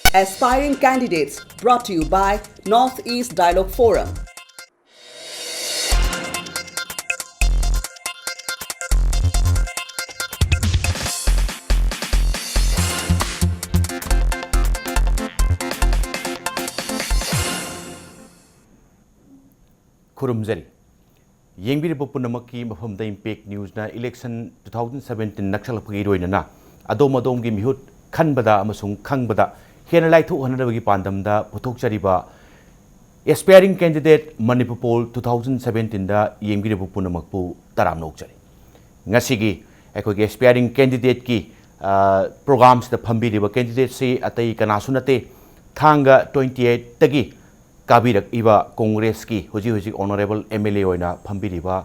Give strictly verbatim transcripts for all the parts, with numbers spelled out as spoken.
Aspiring Candidates, brought to you by Northeast Dialogue Forum. ꯈꯨꯔꯨꯝꯖꯔꯤ꯫ ꯌꯦꯡꯕꯤꯔꯤꯕ ꯄꯨꯝꯅꯃꯛꯀꯤ ꯃꯐꯝꯗ Impact Newsꯅ election two thousand seventeen ꯅꯛꯁꯜꯂꯛꯄꯒꯤ ꯏꯔꯣꯏꯅꯅ ꯑꯗꯣꯝ ꯑꯗꯣꯝꯒꯤ ꯃꯤꯍꯨꯠ ꯈꯟꯕꯗ ꯑꯃꯁꯨꯡ ꯈꯪꯕꯗ ꯍꯦꯟꯅ ꯂꯥꯏꯊꯣꯛꯍꯟꯅꯕꯒꯤ ꯄꯥꯟꯗꯝꯗ ꯄꯨꯊꯣꯛꯆꯔꯤꯕ Aspiring Candidate Manipur Poll two thousand seventeenꯗ ꯌꯦꯡꯕꯤꯔꯤꯕ ꯄꯨꯝꯅꯃꯛꯄꯨ ꯇꯔꯥꯝꯅ ꯑꯣꯛꯆꯔꯤ꯫ ꯉꯁꯤꯒꯤ ꯑꯩꯈꯣꯏꯒꯤ Aspiring Candidateꯀꯤ, ꯑ, programꯁꯤꯗ ꯐꯝꯕꯤꯔꯤꯕ candidateꯁꯤ ꯑꯇꯩ ꯀꯅꯥꯁꯨ ꯅꯠꯇꯦ, ꯊꯥꯡꯒ twenty eightꯇꯒꯤ ꯀꯥꯕꯤꯔꯛꯏꯕ ꯀꯣꯡꯒ꯭ꯔꯦꯁꯀꯤ ꯍꯧꯖꯤꯛ ꯍꯧꯖꯤꯛ honourable M L A ꯑꯣꯏꯅ ꯐꯝꯕꯤꯔꯤꯕ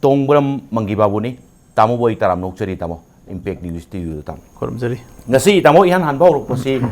ꯇꯣꯡꯕ꯭ꯔꯝ ꯃꯪꯒꯤ ꯕꯥꯕꯨꯅꯤ꯫ ꯇꯥꯃꯣꯕꯨ ꯑꯩ ꯇꯔꯥꯝꯅ ꯑꯣꯛꯆꯔꯤ, ꯇꯥꯃꯣ, Impact News Studio ꯇꯥꯃꯣ꯫ ꯈꯨꯔꯨꯝꯖꯔꯤ꯫ ꯉꯁꯤ ꯇꯥꯃꯣ ꯏꯍꯥꯟ ꯍꯥꯟꯕ ꯍꯧꯔꯛꯄꯁꯤ,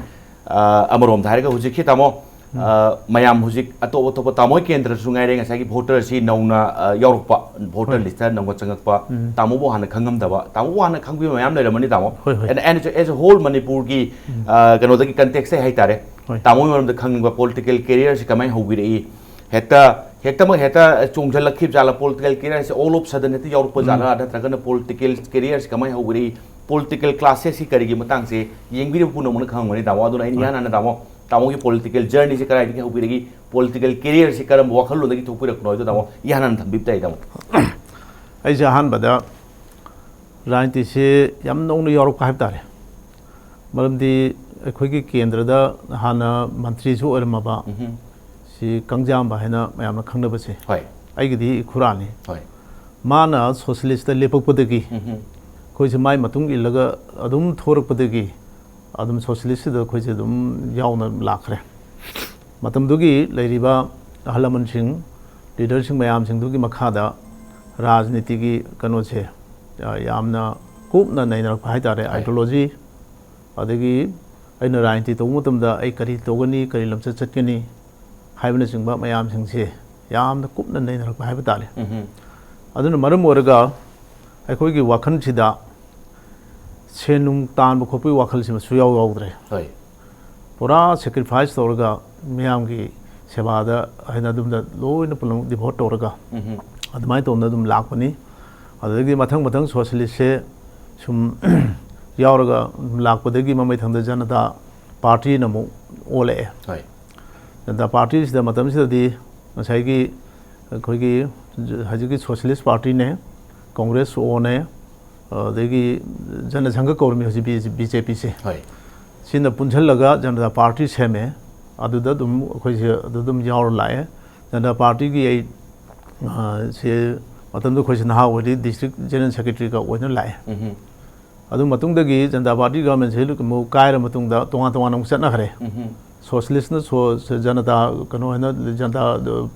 ꯑ, ꯑꯃꯔꯣꯝꯗ ꯍꯥꯏꯔꯒ ꯍꯧꯖꯤꯛꯀꯤ ꯇꯥꯃꯣ, ꯑ, ꯃꯌꯥꯝ ꯍꯧꯖꯤꯛ ꯑꯇꯣꯞ ꯑꯇꯣꯞꯄ ꯇꯥꯃꯣ ꯀꯦꯟꯗ꯭ꯔꯁꯨ ꯉꯥꯏꯔꯦ, ꯉꯁꯥꯏꯒꯤ voterꯁꯤ ꯅꯧꯅ, ꯑ, ꯌꯥꯎꯔꯛꯄ, voter ꯍꯣꯏ꯫ listꯇ ꯅꯧꯅ ꯆꯪꯉꯛꯄ, ꯎꯝ꯫ ꯇꯥꯃꯣꯕꯨ ꯍꯥꯟꯅ ꯈꯪꯉꯝꯗꯕ, ꯇꯥꯃꯣꯕꯨ ꯍꯥꯟꯅ ꯈꯪꯕꯤꯕ ꯃꯌꯥꯝ ꯂꯩꯔꯝꯃꯅꯤ ꯇꯥꯃꯣ꯫ ꯍꯣꯏ, ꯍꯣꯏ꯫ And, and as a whole ꯃꯅꯤꯄꯨꯔꯒꯤ, ꯎꯝ꯫ ꯑ, ꯀꯩꯅꯣꯗꯒꯤ contextꯇ ꯍꯥꯏꯇꯥꯔꯦ, ꯍꯣꯏ꯫ ꯇꯥꯃꯣꯒꯤ ꯃꯔꯝꯗ ꯈꯪꯅꯤꯡꯕ political careerꯁꯤ ꯀꯃꯥꯏꯅ ꯍꯧꯕꯤꯔꯛꯏ? ꯍꯦꯛꯇ, ꯍꯦꯛꯇꯃꯛ ꯍꯦꯛꯇ ꯆꯣꯡꯁꯤꯜꯂꯛꯈꯤꯕ ꯖꯥꯠꯂ? Political careerꯁꯤ all of sudden ꯍꯦꯛꯇ ꯌꯥꯎꯔꯛꯄ ꯖꯥꯠꯂ? ꯎꯝ꯫ ꯅꯠꯇ꯭ꯔꯒꯅ political careerꯁꯤ ꯀꯃꯥꯏꯅ ꯍꯧꯕꯤꯔꯛꯏ? Political classesꯀꯤ ꯀꯔꯤꯒꯤ ꯃꯇꯥꯡꯁꯦ ꯌꯦꯡꯕꯤꯔꯤꯕ ꯄꯨꯝꯅꯃꯛꯅ ꯈꯪꯉꯝꯒꯅꯤ ꯇꯥꯃꯣ꯫ ꯑꯗꯨꯅ ꯑꯩꯅ ꯍꯣꯏ꯫ ꯏꯍꯥꯟ ꯍꯥꯟꯅ ꯇꯥꯃꯣ, ꯇꯥꯃꯣꯒꯤ political journeyꯁꯤ ꯀꯗꯥꯏꯗꯒꯤ ꯍꯧꯕꯤꯔꯛꯏ? Political careerꯁꯤ ꯀꯔꯝꯕ ꯋꯥꯈꯜꯂꯣꯟꯗꯒꯤ ꯊꯣꯛꯄꯤꯔꯛꯄꯅꯣ ꯍꯥꯏꯗꯣ ꯇꯥꯃꯣ ꯏꯍꯥꯟ ꯍꯥꯟꯅ ꯊꯝꯕꯤꯕ ꯇꯥꯏ ꯇꯥꯃꯣ꯫ ꯑꯩꯁꯦ ꯑꯍꯥꯟꯕꯗ ꯔꯥꯖꯅꯤꯇꯤꯁꯤ ꯌꯥꯝ ꯅꯧꯅ ꯌꯥꯎꯔꯛꯄ ꯍꯥꯏꯕ ꯇꯥꯔꯦ꯫ ꯃꯔꯝꯗꯤ ꯑꯩꯈꯣꯏꯒꯤ ꯀꯦꯟꯗ꯭ꯔꯗ ꯍꯥꯟꯅ ꯃꯟꯇ꯭ꯔꯤꯁꯨ ꯑꯣꯏꯔꯝꯃꯕ ꯎꯝꯍꯨꯝ꯫ ꯁꯤ ꯀꯪꯖꯥꯝꯕ ꯍꯥꯏꯅ ꯃꯌꯥꯝꯅ ꯈꯪꯅꯕꯁꯦ ꯍꯣꯏ꯫ ꯑꯩꯒꯤꯗꯤ ꯏꯈꯨꯔꯥꯅꯤ꯫ ꯍꯣꯏ꯫ ꯃꯥꯅ socialistꯇ ꯂꯦꯞꯄꯛꯄꯗꯒꯤ ꯎꯝꯍꯨꯝ꯫ ꯑꯩꯈꯣꯏꯁꯦ ꯃꯥꯏ ꯃꯇꯨꯡ ꯏꯜꯂꯒ ꯑꯗꯨꯝ ꯊꯣꯔꯛꯄꯗꯒꯤ ꯑꯗꯨꯝ socialistꯁꯤꯗ ꯑꯩꯈꯣꯏꯁꯦ ꯑꯗꯨꯝ ꯌꯥꯎꯅ ꯂꯥꯛꯈ꯭ꯔꯦ꯫ ꯃꯇꯝꯗꯨꯒꯤ ꯂꯩꯔꯤꯕ ꯑꯍꯜ ꯂꯃꯟꯁꯤꯡ, leaderꯁꯤꯡ ꯃꯌꯥꯝꯁꯤꯡꯗꯨꯒꯤ ꯃꯈꯥꯗ ꯔꯥꯖꯅꯤꯇꯤꯒꯤ ꯀꯩꯅꯣꯁꯦ, ꯑ, ꯌꯥꯝꯅ ꯀꯨꯞꯅ ꯅꯩꯅꯔꯛꯄ ꯍꯥꯏꯇꯥꯔꯦ꯫ ꯍꯣꯏ꯫ Ideology, ꯑꯗꯒꯤ ꯑꯩꯅ ꯔꯥꯖꯅꯤꯇꯤ ꯇꯧꯕ ꯃꯇꯝꯗ ꯑꯩ ꯀꯔꯤ ꯇꯧꯒꯅꯤ, ꯀꯔꯤ ꯂꯝꯆꯠ ꯆꯠꯀꯅꯤ ꯍꯥꯏꯕꯅꯆꯤꯡꯕ ꯃꯌꯥꯝꯁꯤꯡꯁꯦ ꯌꯥꯝꯅ ꯀꯨꯞꯅ ꯅꯩꯅꯔꯛꯄ ꯍꯥꯏꯕ ꯇꯥꯔꯦ꯫ ꯎꯝꯍꯨꯝ꯫ ꯑꯗꯨꯅ ꯃꯔꯝ ꯑꯣꯏꯔꯒ ꯑꯩꯈꯣꯏꯒꯤ ꯋꯥꯈꯜꯁꯤꯗ ꯁꯦꯟ ꯅꯨꯡ ꯇꯥꯟꯕ ꯈꯣꯠꯄꯒꯤ ꯋꯥꯈꯜꯁꯤꯃꯁꯨ ꯌꯥꯎ ꯌꯥꯎꯗ꯭ꯔꯦ꯫ ꯍꯣꯏ꯫ ꯄꯨꯔꯥ ꯁꯦꯀ꯭ꯔꯤꯐꯥꯏꯁ ꯇꯧꯔꯒ ꯃꯤꯌꯥꯝꯒꯤ ꯁꯦꯕꯥꯗ ꯍꯥꯏꯅ ꯑꯗꯨꯝꯗ ꯂꯣꯏꯅ ꯄꯨꯝꯅꯃꯛ ꯗꯤꯚꯣꯠ ꯇꯧꯔꯒ ꯎꯝ꯫ ꯑꯗꯨꯃꯥꯏꯅ ꯇꯧꯅ ꯑꯗꯨꯝ ꯂꯥꯛꯄꯅꯤ꯫ ꯑꯗꯨꯗꯒꯤ ꯃꯊꯪ ꯃꯊꯪ ꯁꯣꯁꯤꯌꯦꯂꯤꯁꯁꯦ ꯁꯨꯝ ꯌꯥꯎꯔꯒ ꯑꯗꯨꯝ ꯂꯥꯛꯄꯗꯒꯤ ꯃꯃꯩꯊꯪꯗ ꯖꯅꯇꯥ ꯄꯥꯔꯇꯤꯅ ꯑꯃꯨꯛ ꯑꯣꯜꯂꯛꯑꯦ꯫ ꯍꯣꯏ꯫ ꯖꯅꯇꯥ ꯄꯥꯔꯇꯤꯁꯤꯗ ꯃꯇꯝꯁꯤꯗꯗꯤ ꯉꯁꯥꯏꯒꯤ ꯑꯩꯈꯣꯏꯒꯤ ꯍꯧꯖꯤꯛꯀꯤ ꯁꯣꯁꯤꯌꯦꯂꯤꯁ ꯄꯥꯔꯇꯤꯅꯦ, ꯀꯣꯡꯒ꯭ꯔꯦꯁ ꯑꯣꯅꯦ, ꯑꯗꯒꯤ ꯖꯅ ꯁꯪꯘ ꯀꯧꯔꯝꯃꯤ ꯍꯧꯖꯤꯛ ꯕꯤ ꯖꯦ ꯄꯤꯁꯦ꯫ ꯍꯣꯏ꯫ ꯁꯤꯅ ꯄꯨꯟꯁꯤꯜꯂꯒ ꯖꯅꯇꯥ ꯄꯥꯔꯇꯤ ꯁꯦꯝꯃꯦ꯫ ꯑꯗꯨꯗ ꯑꯗꯨꯝ ꯑꯩꯈꯣꯏꯁꯦ ꯑꯗꯨ ꯑꯗꯨꯝ ꯌꯥꯎꯔ ꯂꯥꯛꯑꯦ꯫ ꯖꯅꯇꯥ ꯄꯥꯔꯇꯤꯒꯤ ꯑꯩ, ꯑ, ꯁꯦ ꯃꯇꯝꯗꯨ ꯑꯩꯈꯣꯏꯁꯦ ꯅꯍꯥ ꯑꯣꯏꯔꯤ, ꯗꯤꯁꯇ꯭ꯔꯤꯛ ꯖꯦꯅꯔꯦꯜ ꯁꯦꯀ꯭ꯔꯦꯇꯔꯤꯒ ꯑꯣꯏꯅ ꯂꯥꯛꯑꯦ꯫ ꯎꯝ꯫ ꯑꯗꯨ ꯃꯇꯨꯡꯗꯒꯤ ꯖꯅꯇꯥ ꯄꯥꯔꯇꯤ ꯒꯚꯔꯟꯃꯦꯟꯁꯦ ꯑꯃꯨꯛ ꯀꯥꯏꯔ ꯃꯇꯨꯡꯗ ꯇꯣꯉꯥꯟ ꯇꯣꯉꯥꯟꯅ ꯑꯃꯨꯛ ꯆꯠꯅꯈ꯭ꯔꯦ꯫ ꯎꯝ꯫ ꯁꯣꯁꯤꯌꯦꯂꯤꯁꯅ ꯁꯣ-, ꯖꯅꯇꯥ ꯀꯩꯅꯣ ꯍꯥꯏꯅ ꯖꯅꯇꯥ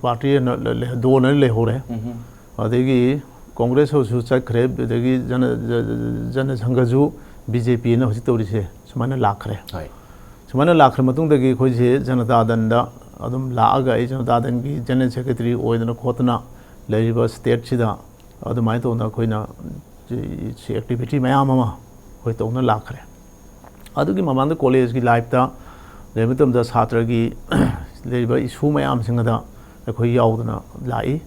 ꯄꯥꯔꯇꯤ ꯍꯥꯏꯅ ꯂꯩ-, ꯂꯩ-, ꯗꯣꯟ ꯍꯥꯏꯅ ꯂꯩꯍꯧꯔꯦ꯫ ꯎꯝ꯫ ꯑꯗꯒꯤ ꯀꯣꯡꯒ꯭ꯔꯦꯁ ꯍꯧꯁꯨ ꯆꯠꯈ꯭ꯔꯦ, ꯑꯗꯒꯤ ꯖꯅ-, ꯖ-, ꯖ-, ꯖꯅ ꯁꯪꯘꯁꯨ ꯕꯤ ꯖꯦ ꯄꯤ ꯍꯥꯏꯅ ꯍꯧꯖꯤꯛ ꯇꯧꯔꯤꯁꯦ ꯁꯨꯃꯥꯏꯅ ꯂꯥꯛꯈ꯭ꯔꯦ꯫ ꯍꯣꯏ꯫ ꯁꯨꯃꯥꯏꯅ ꯂꯥꯛꯈ꯭ꯔ ꯃꯇꯨꯡꯗꯒꯤ ꯑꯩꯈꯣꯏꯁꯦ ꯖꯅꯇꯥ ꯗꯟꯗ ꯑꯗꯨꯝ ꯂꯥꯛꯑꯒ ꯑꯩ ꯖꯅꯇꯥ ꯗꯟꯒꯤ ꯖꯦꯅꯔꯦꯜ ꯁꯦꯀ꯭ꯔꯦꯇꯔꯤ ꯑꯣꯏꯗꯅ ꯈꯣꯠꯇꯅ ꯂꯩꯔꯤꯕ ꯁ꯭ꯇꯦꯠꯁꯤꯗ ꯑꯗꯨꯃꯥꯏꯅ ꯇꯧꯗꯅ ꯑꯩꯈꯣꯏꯅ ꯁꯤ ꯑꯦꯛꯇꯤꯚꯤꯇꯤ ꯃꯌꯥꯝ ꯑꯃ ꯑꯩꯈꯣꯏ ꯇꯧꯅ ꯂꯥꯛꯈ꯭ꯔꯦ꯫ ꯑꯗꯨꯒꯤ ꯃꯃꯥꯡꯗ ꯀꯣꯂꯦꯖꯀꯤ ꯂꯥꯏꯐꯇ ꯂꯩꯕ ꯃꯇꯝꯗ ꯁꯥꯇ꯭ꯔꯒꯤ ꯂꯩꯔꯤꯕ ꯏꯁꯨ ꯃꯌꯥꯝꯁꯤꯡ ꯑꯗ ꯑꯩꯈꯣꯏ ꯌꯥꯎꯗꯅ ꯂꯥꯛꯏ꯫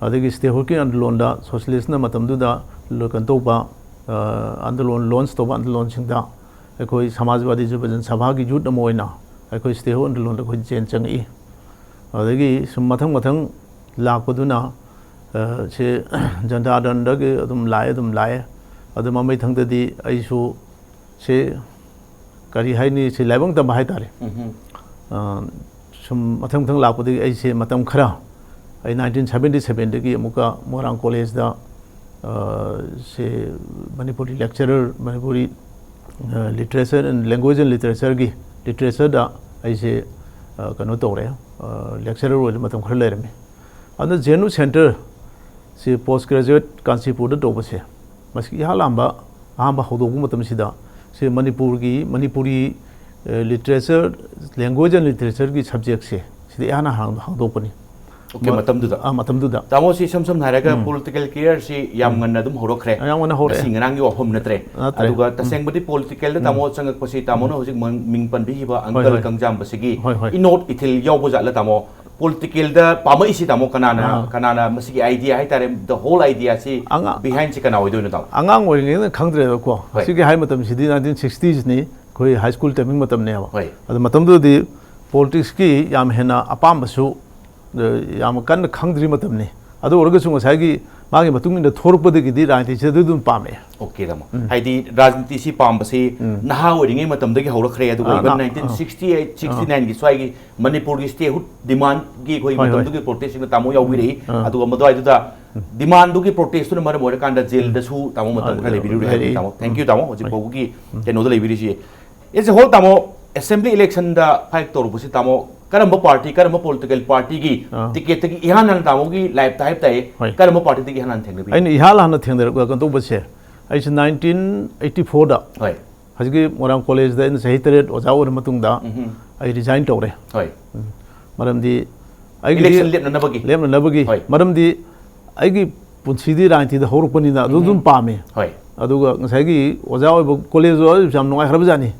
ꯑꯗꯒꯤ ꯁ꯭ꯇꯦꯍꯨꯗꯀꯤ ꯑꯟꯗꯣꯂꯣꯟꯗ ꯁꯣꯁꯤꯌꯦꯂꯤꯁꯅ ꯃꯇꯝꯗꯨꯗ ꯂꯣ-, ꯀꯩꯅꯣ ꯇꯧꯕ, ꯑ, ꯑꯟꯗꯣꯂꯣꯟ ꯂꯣꯟꯁ ꯇꯧꯕ ꯑꯟꯗꯣꯂꯣꯟꯁꯤꯡꯗ ꯑꯩꯈꯣꯏ ꯁꯃꯥꯖꯋꯥꯗꯤ ꯖꯨꯕ ꯖꯟ ꯁꯚꯥꯒꯤ ꯌꯨꯠ ꯑꯃ ꯑꯣꯏꯅ ꯑꯩꯈꯣꯏ ꯁ꯭ꯇꯦꯍꯨꯗ ꯑꯟꯗꯣꯂꯣꯟꯗ ꯑꯩꯈꯣꯏ ꯆꯦꯟ ꯆꯪꯉꯛꯏ꯫ ꯑꯗꯒꯤ ꯁꯨꯝ ꯃꯊꯪ ꯃꯊꯪ ꯂꯥꯛꯄꯗꯨꯅ, ꯑ, ꯁꯦ ꯖꯅꯇꯥ ꯗꯟꯗꯒꯤ ꯑꯗꯨꯝ ꯂꯥꯛꯑꯦ, ꯑꯗꯨꯝ ꯂꯥꯛꯑꯦ꯫ ꯑꯗꯨ ꯃꯃꯩꯊꯪꯗꯗꯤ ꯑꯩꯁꯨ ꯁꯦ ꯀꯔꯤ ꯍꯥꯏꯅꯤ, ꯁꯤ ꯂꯥꯏꯕꯛ ꯇꯝꯕ ꯍꯥꯏꯇꯥꯔꯦ꯫ ꯎꯝ꯫ ꯑ, ꯁꯨꯝ ꯃꯊꯪ ꯃꯊꯪ ꯂꯥꯛꯄꯗꯒꯤ ꯑꯩꯁꯦ ꯃꯇꯝ ꯈꯔ, ꯑꯩ ꯅꯥꯏꯟꯇꯤꯟ ꯁꯚꯦꯟꯇꯤ ꯁꯚꯦꯟꯗꯒꯤ ꯑꯃꯨꯛꯀ ꯃꯣꯏꯔꯥꯡ ꯀꯣꯂꯦꯖꯇ, ꯑ, ꯁꯦ ꯃꯅꯤꯄꯨꯔꯤ lecturer, ꯃꯅꯤꯄꯨꯔꯤ, ꯑ, literature and language and literature ꯒꯤ literature ꯗ ꯑꯩꯁꯦ, ꯑ, ꯀꯩꯅꯣ ꯇꯧꯔꯦ, ꯑ, lecturer ꯑꯣꯏꯅ ꯃꯇꯝ ꯈꯔ ꯂꯩꯔꯝꯃꯤ꯫ ꯑꯗꯨꯅ ꯖꯦ ꯑꯦꯟ ꯌꯨ center ꯁꯤ post graduate ꯀꯥꯟꯆꯤꯄꯨꯔꯗ ꯇꯧꯕꯁꯦ, ꯃꯁꯤ ꯏꯍꯥꯟ ꯍꯥꯟꯕ, ꯑꯍꯥꯟꯕ ꯍꯧꯗꯣꯛꯄ ꯃꯇꯝꯁꯤꯗ ꯁꯤ ꯃꯅꯤꯄꯨꯔꯒꯤ, ꯃꯅꯤꯄꯨꯔꯤ, ꯑ, literature, language and literature ꯒꯤ subject ꯁꯦ ꯁꯤꯗ ꯏꯍꯥꯟ ꯍꯥꯟꯅ ꯍꯥꯡꯗꯣꯛꯄꯅꯤ꯫ Okay, ꯃ- ꯃꯇꯝꯗꯨꯗ꯫ ꯑꯥ, ꯃꯇꯝꯗꯨꯗ꯫ ꯇꯥꯃꯣꯁꯤ ꯏꯁꯝ ꯁꯝꯅ ꯍꯥꯏꯔꯒ ꯎꯝ꯫ Political career ꯁꯤ ꯌꯥꯝ ꯎꯝ꯫ ꯉꯟꯅ ꯑꯗꯨꯝ ꯍꯧꯔꯛꯈ꯭ꯔꯦ꯫ ꯌꯥꯝ ꯉꯟꯅ ꯍꯧꯔꯛꯑꯦ꯫ ꯉꯁꯤ ꯉꯔꯥꯡꯒꯤ ꯋꯥꯐꯝ ꯅꯠꯇ꯭ꯔꯦ꯫ ꯅꯠꯇ꯭ꯔꯦ꯫ ꯑꯗꯨꯒ ꯎꯝ꯫ ꯇꯁꯦꯡꯕꯗꯤ political ꯗ ꯎꯝ꯫ ꯇꯥꯃꯣ ꯆꯪꯉꯛꯄꯁꯤ ꯇꯥꯃꯣꯅ ꯍꯧꯖꯤꯛ ꯃ-, ꯃꯤꯡ ꯄꯟꯕꯤꯈꯤꯕ ꯍꯣꯏ, uncle ꯍꯣꯏ꯫ ꯀꯪꯖꯥꯝꯕꯁꯤꯒꯤ ꯍꯣꯏ, ꯍꯣꯏ꯫ ꯏꯅꯣꯠ ꯏꯊꯤꯜ ꯌꯥꯎꯕ ꯖꯥꯠꯂ ꯇꯥꯃꯣ? Political ꯗ ꯄꯥꯝꯃꯛꯏꯁꯤ ꯇꯥꯃꯣ ꯀꯅꯥꯅ, ꯑꯥ꯫ ꯀꯅꯥꯅ ꯃꯁꯤꯒꯤ idea ꯍꯥꯏꯇꯥꯔꯦ, the whole idea ꯁꯤ ꯑꯉꯥꯡ behind ꯁꯤ ꯀꯅꯥ ꯑꯣꯏꯗꯣꯏꯅꯣ ꯇꯥꯃꯣ? ꯑꯉꯥꯡ ꯑꯣꯏꯔꯤꯉꯩꯗ ꯈꯪꯗ꯭ꯔꯦꯕꯀꯣ꯫ ꯍꯣꯏ꯫ ꯁꯤꯒꯤ ꯍꯥꯏ ꯃꯇꯝꯁꯤꯗꯤ nineteen sixties ꯅꯤ, ꯑꯩꯈꯣꯏ high school ꯇꯝꯃꯤꯉꯩ ꯃꯇꯝꯅꯦꯕ꯫ ꯍꯣꯏ꯫ ꯑꯗꯨ ꯃꯇꯝꯗꯨꯗꯗꯤ politics ꯀꯤ ꯌꯥꯝ ꯍꯦꯟꯅ ꯑꯄꯥꯝꯕꯁꯨ ꯑ, ꯌꯥꯝ ꯀꯟꯅ ꯈꯪꯗ꯭ꯔꯤ ꯃꯇꯝꯅꯤ꯫ ꯑꯗꯨ ꯑꯣꯏꯔꯒꯁꯨ ꯉꯁꯥꯏꯒꯤ ꯃꯥꯒꯤ ꯃꯇꯨꯡ ꯏꯟꯅ ꯊꯣꯔꯛꯄꯗꯒꯤꯗꯤ ꯔꯥꯖꯅꯤꯇꯤꯁꯦ ꯑꯗꯨ ꯑꯗꯨꯝ ꯄꯥꯝꯃꯛꯑꯦ꯫ Okay, ꯇꯥꯃꯣ꯫ ꯎꯝ꯫ ꯍꯥꯏꯗꯤ ꯔꯥꯖꯅꯤꯇꯤꯁꯤ ꯄꯥꯝꯕꯁꯤ ꯎꯝ꯫ ꯅꯍꯥ ꯑꯣꯏꯔꯤꯉꯩ ꯃꯇꯝꯗꯒꯤ ꯍꯧꯔꯛꯈ꯭ꯔꯦ, ꯑꯗꯨꯒ ꯑꯥ, even ꯑꯥ, nineteen sixty eight, ꯑꯥ꯫ Sixty nine ꯒꯤ ꯁ꯭ꯋꯥꯏꯒꯤ ꯃꯅꯤꯄꯨꯔꯒꯤ statehood demand ꯒꯤ ꯑꯩꯈꯣꯏ ꯍꯣꯏ, ꯍꯣꯏ꯫ ꯃꯇꯝꯗꯨꯒꯤ protest ꯁꯤꯡꯗ ꯇꯥꯃꯣ ꯌꯥꯎꯕꯤꯔꯛꯏ꯫ ꯑꯥ꯫ ꯑꯗꯨꯒ ꯃꯗꯨꯋꯥꯏꯗꯨꯗ ꯎꯝ꯫ Demand ꯗꯨꯒꯤ protest ꯇꯨꯅ ꯃꯔꯝ ꯑꯣꯏꯔꯀꯥꯟꯗ jail ꯗꯁꯨ ꯇꯥꯃꯣ ꯃꯇꯝ ꯑꯥ, ꯈꯔ ꯂꯩꯕꯤꯔꯨꯔꯦ ꯍꯥꯏꯕꯅꯤ, ꯂꯩꯔꯛꯏ꯫ ꯇꯥꯃꯣ꯫ Thank you, ꯎꯝ꯫ ꯇꯥꯃꯣ꯫ ꯍꯧꯖꯤꯛ ꯍꯣꯏ꯫ ꯐꯥꯎꯕꯒꯤ ꯎꯝ꯫ ꯀꯩꯅꯣꯗ ꯂꯩꯕꯤꯔꯤꯁꯤ꯫ As a whole, ꯇꯥꯃꯣ, assembly election ꯗ fight ꯇꯧꯔꯨꯕꯁꯤ, ꯇꯥꯃꯣ, ꯀꯔꯝꯕ party, ꯀꯔꯝꯕ political party ꯒꯤ ꯑꯥ꯫ Ticket ꯇꯒꯤ ꯏꯍꯥꯟ ꯍꯥꯟꯅ ꯇꯥꯃꯣꯒꯤ life ꯇ ꯍꯥꯏꯕ ꯇꯥꯏ, ꯍꯣꯏ꯫ ꯀꯔꯝꯕ party ꯗꯒꯤ ꯏꯍꯥꯟ ꯍꯥꯟꯅ ꯊꯦꯡꯅꯕꯤ? ꯑꯩꯅ ꯏꯍꯥꯟ ꯍꯥꯟꯅ ꯊꯦꯡꯅꯔꯛꯄ ꯀꯩꯅꯣ ꯇꯧꯕꯁꯦ, ꯑꯩꯁꯦ nineteen eighty four ꯗ ꯍꯣꯏ꯫ ꯍꯧꯖꯤꯛꯀꯤ ꯃꯣꯏꯔꯥꯡ college ꯇ ꯑꯩꯅ ꯆꯍꯤ ꯇꯔꯦꯠ ꯑꯣꯖꯥ ꯑꯣꯏꯔ ꯃꯇꯨꯡꯗ ꯎꯝꯍꯨꯝ꯫ ꯑꯩ resign ꯇꯧꯔꯦ꯫ ꯍꯣꯏ꯫ ꯎꯝ꯫ ꯃꯔꯝꯗꯤ ꯑꯩꯒꯤꯗꯤ election ꯂꯦꯞꯅꯅꯕꯒꯤ? ꯂꯦꯞꯅꯅꯕꯒꯤ꯫ ꯍꯣꯏ꯫ ꯃꯔꯝꯗꯤ ꯑꯩꯒꯤ ꯄꯨꯟꯁꯤꯗꯤ ꯔꯥꯖꯅꯤꯇꯤꯗ ꯍꯧꯔꯛꯄꯅꯤꯅ ꯑꯗꯨ ꯑꯗꯨꯝ ꯎꯝ꯫ ꯄꯥꯝꯃꯤ꯫ ꯍꯣꯏ꯫ ꯑꯗꯨꯒ ꯉꯁꯥꯏꯒꯤ ꯑꯣꯖꯥ ꯑꯣꯏꯕ college ꯑꯣꯏꯕꯁꯨ ꯌꯥꯝ ꯅꯨꯡꯉꯥꯏꯈ꯭ꯔꯕ ꯖꯥꯠꯅꯤ꯫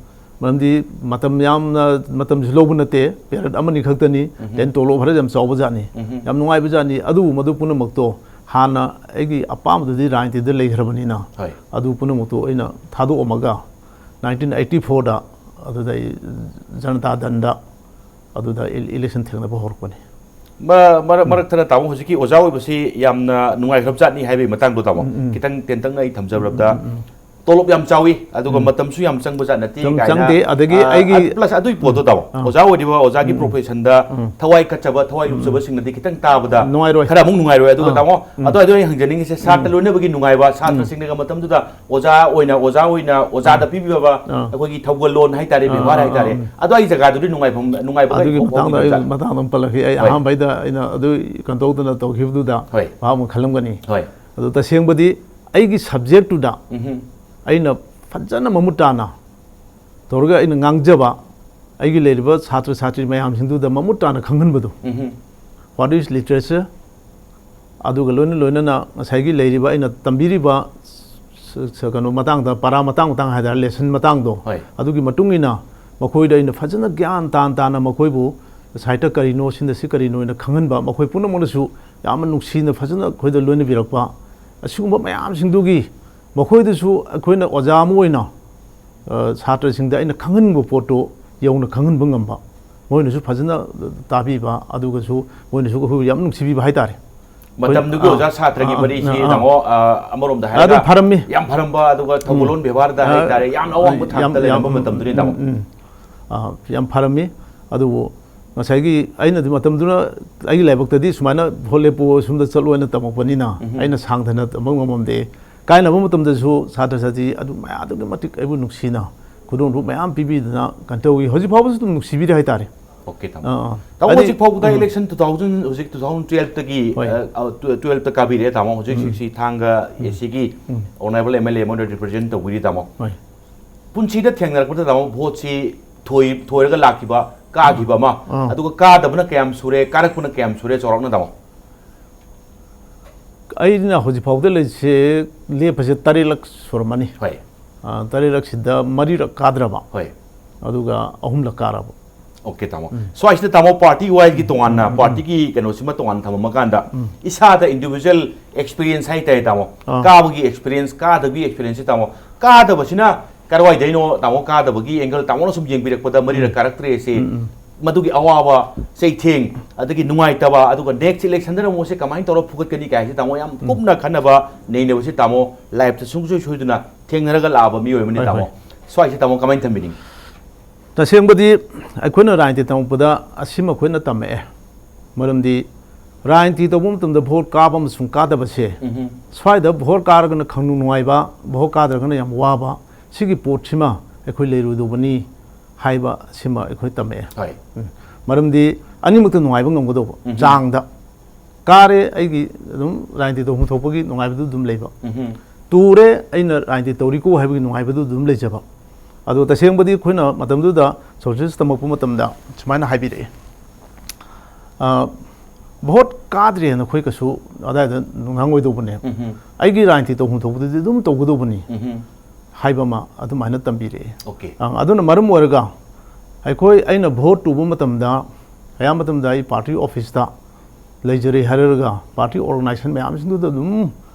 ꯃꯔꯝꯗꯤ ꯃꯇꯝ ꯌꯥꯝꯅ, ꯃꯇꯝꯁꯨ ꯂꯧꯕ ꯅꯠꯇꯦ, period ꯑꯃꯅꯤ ꯈꯛꯇꯅꯤ, ꯎꯝ꯫ Then ꯇꯣꯂꯣꯞ ꯈꯔ ꯌꯥꯝ ꯆꯥꯎꯕ ꯖꯥꯠꯅꯤ꯫ ꯎꯝ꯫ ꯌꯥꯝ ꯅꯨꯡꯉꯥꯏꯕ ꯖꯥꯠꯅꯤ꯫ ꯑꯗꯨꯕꯨ ꯃꯗꯨ ꯄꯨꯝꯅꯃꯛꯇꯣ ꯍꯥꯟꯅ ꯑꯩꯒꯤ ꯑꯄꯥꯝꯕꯗꯨꯗꯤ ꯔꯥꯖꯅꯤꯇꯤꯗ ꯂꯩꯈ꯭ꯔꯕꯅꯤꯅ ꯍꯣꯏ꯫ ꯑꯗꯨ ꯄꯨꯝꯅꯃꯛꯇꯣ ꯑꯩꯅ ꯊꯥꯗꯣꯛꯑꯝꯃꯒ nineteen eighty four ꯗ ꯑꯗꯨꯗ ꯑꯩ ꯖꯅꯇꯥ ꯗꯟꯗ ꯑꯗꯨꯗ ꯏ-, election ꯊꯦꯡꯅꯕ ꯍꯧꯔꯛꯄꯅꯤ꯫ ꯃ-, ꯃꯔꯛ, ꯎꯝ꯫ ꯃꯔꯛ ꯊꯠꯅ ꯇꯥꯃꯣ ꯍꯧꯖꯤꯛꯀꯤ ꯑꯣꯖꯥ ꯑꯣꯏꯕꯁꯤ ꯌꯥꯝꯅ ꯅꯨꯡꯉꯥꯏꯈ꯭ꯔꯕ ꯖꯥꯠꯅꯤ ꯍꯥꯏꯕꯒꯤ ꯃꯇꯥꯡꯗꯣ ꯇꯥꯃꯣ꯫ ꯎꯝ, ꯎꯝ꯫ ꯈꯤꯇꯪ ꯇꯦꯟꯇꯛꯅ ꯑꯩ ꯊꯝꯖꯔꯕꯗ, ꯎꯝ, ꯎꯝ, ꯎꯝ꯫ ꯇꯣꯂꯣꯞ ꯌꯥꯝ ꯆꯥꯎꯏ, ꯑꯗꯨꯒ ꯎꯝ꯫ ꯃꯇꯝꯁꯨ ꯌꯥꯝ ꯆꯪꯕ ꯖꯥꯠ ꯅꯠꯇꯦ ꯆꯪ-, ꯀꯥꯏꯅ, ꯆꯪꯗꯦ꯫ ꯑꯗꯒꯤ ꯑ, ꯑꯩꯒꯤ ꯑ, plus ꯑꯗꯨꯒꯤ ꯄꯣꯠꯇꯣ ꯇꯥꯃꯣ꯫ ꯑꯥ꯫ ꯑꯣꯖꯥ ꯑꯣꯏꯔꯤꯕ ꯑꯣꯖꯥꯒꯤ ꯎꯝ, ꯎꯝ꯫ Profession ꯗ ꯎꯝ꯫ ꯊꯋꯥꯏ ꯀꯠꯆꯕ, ꯊꯋꯥꯏ ꯎꯝ, ꯎꯝ꯫ ꯂꯨꯞꯆꯕꯁꯤꯡꯅꯗꯤ ꯈꯤꯇꯪ ꯇꯥꯕꯗ ꯅꯨꯡꯉꯥꯏꯔꯣꯏ꯫ ꯈꯔ ꯑꯃꯨꯛ ꯅꯨꯡꯉꯥꯏꯔꯣꯏ꯫ ꯑꯗꯨꯒ ꯑꯥ꯫ ꯇꯥꯃꯣ, ꯎꯝ꯫ ꯑꯗꯣ, ꯑꯗꯣ ꯑꯩ ꯍꯪꯖꯅꯤꯡꯉꯤꯁꯦ, ꯁꯥꯇ꯭ꯔ ꯎꯝ꯫ ꯂꯣꯏꯅꯕꯒꯤ ꯅꯨꯡꯉꯥꯏꯕ, ꯎꯝ꯫ ꯁꯥꯇ꯭ꯔꯁꯤꯡꯅꯒ ꯃꯇꯝꯗꯨꯗ ꯑꯣꯖꯥ ꯑꯣꯏꯅ, ꯑꯣꯖꯥ ꯑꯣꯏꯅ, ꯑꯣꯖꯥꯗ ꯑꯥ꯫ ꯄꯤꯕꯤꯕ ꯑꯥ꯫ ꯑꯩꯈꯣꯏꯒꯤ ꯊꯧꯒꯜꯂꯣꯟ ꯍꯥꯏꯇꯥꯔꯦ, ꯑꯥ, ꯕꯦꯕꯥꯔ ꯑꯥ, ꯍꯥꯏꯇꯥꯔꯦ, ꯑꯥ꯫ ꯑꯗꯨꯋꯥꯏꯒꯤ ꯖꯒꯥꯗꯨꯗꯤ ꯅꯨꯡꯉꯥꯏꯐꯝ, ꯅꯨꯡꯉꯥꯏꯕ ꯑꯗꯨꯒꯤ ꯀꯩ ꯃꯇꯥꯡꯗ ꯑꯩ ꯐꯥꯎꯕꯤꯗꯕꯖꯥꯠꯂ? ꯃꯇꯥꯡꯗ ꯑꯃ ꯄꯜꯂꯛꯈꯤ꯫ ꯑꯩ ꯍꯣꯏ꯫ ꯑꯍꯥꯟꯕꯩꯗ ꯑꯩꯅ ꯑꯗꯨ ꯀꯩꯅꯣ ꯇꯧꯗꯅ ꯇꯧꯈꯤꯕꯗꯨꯗ ꯍꯣꯏ꯫ ꯚꯥꯞ ꯑꯃ ꯈꯜꯂꯝꯒꯅꯤ꯫ ꯍꯣꯏ꯫ ꯑꯗꯨ ꯇꯁꯦꯡꯕꯗꯤ ꯑꯩꯒꯤ subject ꯇꯨꯗ ꯎꯝꯍꯨꯝ꯫ ꯑꯩꯅ ꯐꯖꯅ ꯃꯃꯨꯠ ꯇꯥꯅ ꯇꯧꯔꯒ ꯑꯩꯅ ꯉꯥꯡꯖꯕ, ꯑꯩꯒꯤ ꯂꯩꯔꯤꯕ ꯁꯥꯇ꯭ꯔ ꯁꯥꯇ꯭ꯔꯤ ꯃꯌꯥꯝꯁꯤꯡꯗꯨꯗ ꯃꯃꯨꯠ ꯇꯥꯅ ꯈꯪꯍꯟꯕꯗꯣ, ꯎꯝꯍꯨꯝ꯫ What is literature? ꯑꯗꯨꯒ ꯂꯣꯏꯅ ꯂꯣꯏꯅꯅ ꯉꯁꯥꯏꯒꯤ ꯂꯩꯔꯤꯕ ꯑꯩꯅ ꯇꯝꯕꯤꯔꯤꯕ ꯁ- ꯁ- ꯀꯩꯅꯣ ꯃꯇꯥꯡꯗ, ꯄꯔꯥ ꯃꯇꯥꯡ ꯃꯇꯥꯡ ꯍꯥꯏꯇꯥꯔꯦ, ꯂꯦꯁꯟ ꯃꯇꯥꯡꯗꯣ, ꯍꯣꯏ꯫ ꯑꯗꯨꯒꯤ ꯃꯇꯨꯡ ꯏꯟꯅ ꯃꯈꯣꯏꯗ ꯑꯩꯅ ꯐꯖꯅ ꯒ꯭ꯌꯥꯟ ꯇꯥꯅ ꯇꯥꯅ ꯃꯈꯣꯏꯕꯨ ꯁꯥꯍꯤꯇ꯭ꯌ ꯀꯔꯤꯅꯣ, ꯁꯤꯅ ꯁꯤ ꯀꯔꯤꯅꯣ ꯍꯥꯏꯅ ꯈꯪꯍꯟꯕ, ꯃꯈꯣꯏ ꯄꯨꯝꯅꯃꯛꯅꯁꯨ ꯌꯥꯝꯅ ꯅꯨꯡꯁꯤꯅ ꯐꯖꯅ ꯑꯩꯈꯣꯏꯗ ꯂꯣꯏꯅꯕꯤꯔꯛꯄ, ꯑꯁꯤꯒꯨꯝꯕ ꯃꯌꯥꯝꯁꯤꯡꯗꯨꯒꯤ ꯃꯈꯣꯏꯗꯁꯨ ꯑꯩꯈꯣꯏꯅ ꯑꯣꯖꯥ ꯑꯃ ꯑꯣꯏꯅ ꯑ, ꯁꯥꯇ꯭ꯔꯁꯤꯡꯗ ꯑꯩꯅ ꯈꯪꯍꯟꯅꯤꯡꯕ ꯄꯣꯠꯇꯣ ꯌꯧꯅ ꯈꯪꯍꯟꯕ ꯉꯝꯕ, ꯃꯣꯏꯅꯁꯨ ꯐꯖꯅ ꯇꯥꯕꯤꯕ, ꯑꯗꯨꯒꯁꯨ ꯃꯣꯏꯅꯁꯨ ꯑꯩꯈꯣꯏꯕꯨ ꯌꯥꯝ ꯅꯨꯡꯁꯤꯕꯤꯕ ꯍꯥꯏꯇꯥꯔꯦ꯫ ꯃꯇꯝꯗꯨꯒꯤ ꯑꯩꯈꯣꯏ- ꯑꯣꯖꯥ ꯑꯥ, ꯁꯥꯇ꯭ꯔꯒꯤ ꯑꯥ, ꯃꯔꯤꯁꯤ, ꯑꯥ, ꯑꯥ꯫ ꯇꯥꯃꯣ, ꯑ, ꯑꯃꯔꯣꯝꯗ ꯑꯗꯨꯝ ꯍꯥꯏꯔꯒ ꯐꯔꯝꯃꯤ꯫ ꯌꯥꯝ ꯐꯔꯝꯕ, ꯑꯗꯨꯒ ꯊꯧꯒꯜꯂꯣꯟ ꯎꯝ꯫ ꯕꯦꯕꯥꯔꯗ ꯑ, ꯍꯥꯏꯇꯥꯔꯦ, ꯌꯥꯝꯅ ꯑꯋꯥꯡꯕ ꯌꯥꯝ- ꯊꯥꯛꯇ ꯌꯥꯝ- ꯂꯩꯔꯝꯕ ꯎꯝ, ꯃꯇꯝꯗꯨꯅꯤ, ꯎꯝ, ꯇꯥꯃꯣ꯫ ꯎꯝ, ꯎꯝ꯫ ꯑ, ꯌꯥꯝ ꯐꯔꯝꯃꯤ꯫ ꯑꯗꯨꯕꯨ ꯉꯁꯥꯏꯒꯤ ꯑꯩꯅꯗꯤ ꯃꯇꯝꯗꯨꯅ ꯑꯩꯒꯤ ꯂꯥꯏꯕꯛꯇꯗꯤ ꯁꯨꯃꯥꯏꯅ ꯚꯣꯠ ꯂꯦꯞꯄꯨ, ꯁꯣꯝꯗ ꯆꯠꯂꯣ ꯍꯥꯏꯅ ꯇꯝꯃꯛꯄꯅꯤꯅ, ꯎꯝ꯫ ꯑꯩꯅ ꯁꯥꯡꯊꯅ ꯇꯝꯕ ꯉꯝꯃꯝꯗꯦ꯫ ꯀꯥꯏꯅꯕ ꯃꯇꯝꯗꯁꯨ ꯁꯥꯇ꯭ꯔ ꯁꯥꯇ꯭ꯔꯤ ꯑꯗꯨ ꯃꯌꯥꯝ ꯑꯗꯨꯛꯀꯤ ꯃꯇꯤꯛ ꯑꯩꯕꯨ ꯅꯨꯡꯁꯤꯅ ꯈꯨꯗꯣꯡꯊꯨꯞ ꯃꯌꯥꯝ ꯄꯤꯕꯤꯗꯅ ꯀꯩꯅꯣ ꯇꯧꯏ꯫ ꯍꯧꯖꯤꯛ ꯐꯥꯎꯕꯁꯨ ꯑꯗꯨꯝ ꯅꯨꯡꯁꯤꯕꯤꯔꯤ ꯍꯥꯏꯇꯥꯔꯦ꯫ ꯑꯣꯀꯦ, ꯇꯥꯃꯣ꯫ ꯑꯥ, ꯑꯥ꯫ ꯇꯥꯃꯣ, ꯍꯥꯏꯗꯤ- ꯍꯧꯖꯤꯛ ꯐꯥꯎꯕꯗ ꯎꯝ꯫ ꯏꯂꯦꯛꯁꯟ two thousand, ꯍꯧꯖꯤꯛ two thousand twelve ꯇꯒꯤ, ꯍꯣꯏ꯫ ꯑ, ꯑ, tw-, twelve ꯇ ꯀꯥꯕꯤꯔꯦ, ꯇꯥꯃꯣ꯫ ꯍꯧꯖꯤꯛ ꯎꯝ꯫ ꯍꯧꯖꯤꯛꯁꯤ ꯊꯥꯡꯒ ꯎꯝ꯫ AC ꯒꯤ ꯎꯝ꯫ ꯑꯣꯅꯔꯦꯕꯜ MLA ꯑꯃ ꯑꯣꯏꯅ ꯔꯤꯄ꯭ꯔꯖꯦꯟ ꯇꯧꯕꯤꯔꯤ, ꯇꯥꯃꯣ꯫ ꯍꯣꯏ꯫ ꯄꯨꯟꯁꯤꯗ ꯊꯦꯡꯅꯔꯛꯄꯗ, ꯇꯥꯃꯣ, ꯚꯣꯠꯁꯤ ꯊꯣꯏ-, ꯊꯣꯏꯔꯒ ꯂꯥꯛꯈꯤꯕ, ꯀꯥꯈꯤꯕ ꯑꯃ, ꯑꯥ꯫ ꯑꯗꯨꯒ ꯀꯥꯗꯕꯅ ꯀꯌꯥꯝ ꯁꯨꯔꯦ, ꯀꯥꯔꯛꯄꯅ ꯀꯌꯥꯝ ꯁꯨꯔꯦ, ꯆꯥꯎꯔꯥꯛꯅ, ꯇꯥꯃꯣ? ꯑꯩꯅ ꯍꯧꯖꯤꯛ ꯐꯥꯎꯗ ꯂꯩꯔꯤꯁꯦ, ꯂꯦꯞꯄꯁꯦ ꯇꯔꯦꯠꯂꯛ ꯁꯨꯔꯝꯃꯅꯤ꯫ ꯍꯣꯏ꯫ ꯑ, ꯇꯔꯦꯠꯂꯛꯁꯤꯗ ꯃꯔꯤꯔꯛ ꯀꯥꯗ꯭ꯔꯕ, ꯍꯣꯏ꯫ ꯑꯗꯨꯒ ꯑꯍꯨꯝꯂꯛ ꯀꯥꯔꯕ꯫ ꯑꯣꯀꯦ, ꯇꯥꯃꯣ꯫ ꯁ꯭ꯋꯥꯏꯁꯤꯗ, ꯇꯥꯃꯣ, ꯄꯥꯔꯇꯤ ꯋꯥꯏꯁꯀꯤ ꯇꯣꯉꯥꯟꯅ, ꯄꯥꯔꯇꯤꯒꯤ ꯀꯩꯅꯣꯁꯤꯃ ꯇꯣꯉꯥꯟꯅ ꯊꯝꯃꯝꯃꯀꯥꯟꯗ, ꯏꯁꯥꯗ ꯏꯟꯗꯤꯕꯤꯖꯨꯋꯦꯜ ꯑꯦꯛꯁꯄꯤꯔꯤꯌꯦꯟꯁ ꯍꯥꯏꯇꯥꯔꯦ, ꯇꯥꯃꯣ꯫ ꯑꯥ꯫ ꯀꯥꯕꯒꯤ ꯑꯦꯛꯁꯄꯤꯔꯤꯌꯦꯟꯁ, ꯀꯥꯗꯕꯒꯤ ꯑꯦꯛꯁꯄꯤꯔꯤꯌꯦꯟꯁꯁꯤ, ꯇꯥꯃꯣ, ꯀꯥꯗꯕꯁꯤꯅ ꯀꯔꯋꯥꯏꯗꯩꯅꯣ, ꯇꯥꯃꯣ? ꯀꯥꯗꯕꯒꯤ ꯑꯦꯡꯒꯜ ꯇꯥꯃꯣꯅ ꯁꯨꯝ ꯌꯦꯡꯕꯤꯔꯛꯄꯗ, ꯃꯔꯤꯔꯛ ꯀꯥꯔꯛꯇ꯭ꯔꯦ ꯁꯤ, ꯃꯗꯨꯒꯤ ꯑꯋꯥꯕ, ꯆꯩꯊꯦꯡ, ꯑꯗꯒꯤ ꯅꯨꯡꯉꯥꯏꯇꯕ, ꯑꯗꯨꯒ ꯅꯦꯛꯁ ꯏꯂꯦꯛꯁꯟꯗꯅ ꯑꯃꯨꯛ ꯁꯤ ꯀꯃꯥꯏꯅ ꯇꯧꯔ ꯐꯨꯒꯠꯀꯅꯤ ꯀꯥꯏꯁꯤ, ꯇꯥꯃꯣ, ꯌꯥꯝ ꯀꯨꯞꯅ ꯈꯟꯅꯕ ꯅꯩꯅꯕꯁꯤ, ꯇꯥꯃꯣ, ꯂꯥꯏꯐꯇ ꯁꯨꯡꯁꯣꯏ ꯁꯣꯏꯗꯅ ꯊꯦꯡꯅꯔꯒ ꯂꯥꯛꯑꯕ ꯃꯤꯑꯣꯏ ꯑꯃꯅꯤ, ꯍꯣꯏ, ꯇꯥꯃꯣ꯫ ꯍꯣꯏ꯫ ꯁ꯭ꯋꯥꯏꯁꯤ, ꯇꯥꯃꯣ, ꯀꯃꯥꯏꯅ ꯊꯝꯕꯤꯅꯤꯡꯉꯤ? ꯇꯁꯦꯡꯕꯗꯤ ꯑꯩꯈꯣꯏꯅ ꯔꯥꯖꯅꯤꯇꯤ ꯇꯝꯃꯛꯄꯗ ꯑꯁꯤꯃ ꯑꯩꯈꯣꯏꯅ ꯇꯝꯃꯛꯑꯦ꯫ ꯃꯔꯝꯗꯤ ꯔꯥꯖꯅꯤꯇꯤ ꯇꯧꯕ ꯃꯇꯝꯗ ꯚꯣꯠ ꯀꯥꯕ ꯑꯃꯁꯨꯡ ꯀꯥꯗꯕꯁꯦ, ꯁ꯭ꯋꯥꯏꯗ ꯚꯣꯠ ꯀꯥꯔꯒꯅ ꯈꯪꯅꯨꯡ ꯅꯨꯡꯉꯥꯏꯕ, ꯚꯣꯠ ꯀꯥꯗ꯭ꯔꯒꯅ ꯌꯥꯝ ꯋꯥꯕ, ꯁꯤꯒꯤ ꯄꯣꯠꯁꯤꯃ ꯑꯩꯈꯣꯏ ꯂꯩꯔꯣꯏꯗꯧꯕꯅꯤ ꯍꯥꯏꯕ ꯁꯤꯃ ꯑꯩꯈꯣꯏ ꯇꯝꯃꯛꯑꯦ꯫ ꯍꯣꯏ꯫ ꯎꯝ꯫ ꯃꯔꯝꯗꯤ ꯑꯅꯤꯃꯛꯇ ꯅꯨꯡꯉꯥꯏꯕ ꯉꯝꯒꯗꯧꯕ ꯆꯥꯡꯗ꯫ ꯀꯥꯔꯦ, ꯑꯩꯒꯤ ꯑꯗꯨꯝ ꯔꯥꯖꯅꯤꯇꯤ ꯇꯧꯐꯝ ꯊꯣꯛꯄꯒꯤ ꯅꯨꯡꯉꯥꯏꯕꯗꯨ ꯑꯗꯨꯝ ꯂꯩꯕ꯫ ꯇꯨꯔꯦ, ꯑꯩꯅ ꯔꯥꯖꯅꯤꯇꯤ ꯇꯧꯔꯤꯀꯣ ꯍꯥꯏꯕꯒꯤ ꯅꯨꯡꯉꯥꯏꯕꯗꯨ ꯑꯗꯨꯝ ꯂꯩꯖꯕ꯫ ꯑꯗꯣ ꯇꯁꯦꯡꯕꯗꯤ ꯑꯩꯈꯣꯏꯅ ꯃꯇꯝꯗꯨꯗ ꯁꯣꯁꯤꯌꯣꯂꯣꯖꯤ ꯇꯝꯃꯛꯄ ꯃꯇꯝꯗ ꯁꯨꯃꯥꯏꯅ ꯍꯥꯏꯕꯤꯔꯛꯑꯦ꯫ ꯑ, ꯚꯣꯠ ꯀꯥꯗ꯭ꯔꯦꯅ ꯑꯩꯈꯣꯏ ꯀꯩꯁꯨ ꯑꯗꯥꯏꯗ ꯉꯥꯡꯉꯣꯏꯗꯧꯕꯅꯦ꯫ ꯎꯝ꯫ ꯑꯩꯒꯤ ꯔꯥꯖꯅꯤꯇꯤ ꯇꯧꯐꯝ ꯊꯣꯛꯄꯗꯨꯗꯤ ꯑꯗꯨꯝ ꯇꯧꯒꯗꯧꯕꯅꯤ ꯎꯝ꯫ ꯍꯥꯏꯕ ꯑꯃ ꯑꯗꯨꯃꯥꯏꯅ ꯇꯝꯕꯤꯔꯛꯑꯦ꯫ ꯑꯣꯀꯦ꯫ ꯑ, ꯑꯗꯨꯅ ꯃꯔꯝ ꯑꯣꯏꯔꯒ ꯑꯩꯈꯣꯏ, ꯑꯩꯅ ꯚꯣꯠ ꯇꯧꯕ ꯃꯇꯝꯗ ꯑꯌꯥꯝꯕ ꯃꯇꯝꯗ ꯑꯩ ꯄꯥꯔꯇꯤ ꯑꯣꯐꯤꯁꯇ ꯂꯩꯖꯔꯦ ꯍꯥꯏꯔꯒ ꯄꯥꯔꯇꯤ ꯑꯣꯔꯒꯅꯥꯏꯖꯦꯁꯟ ꯃꯌꯥꯝꯁꯤꯡꯗꯨꯗ ꯑꯗꯨꯝ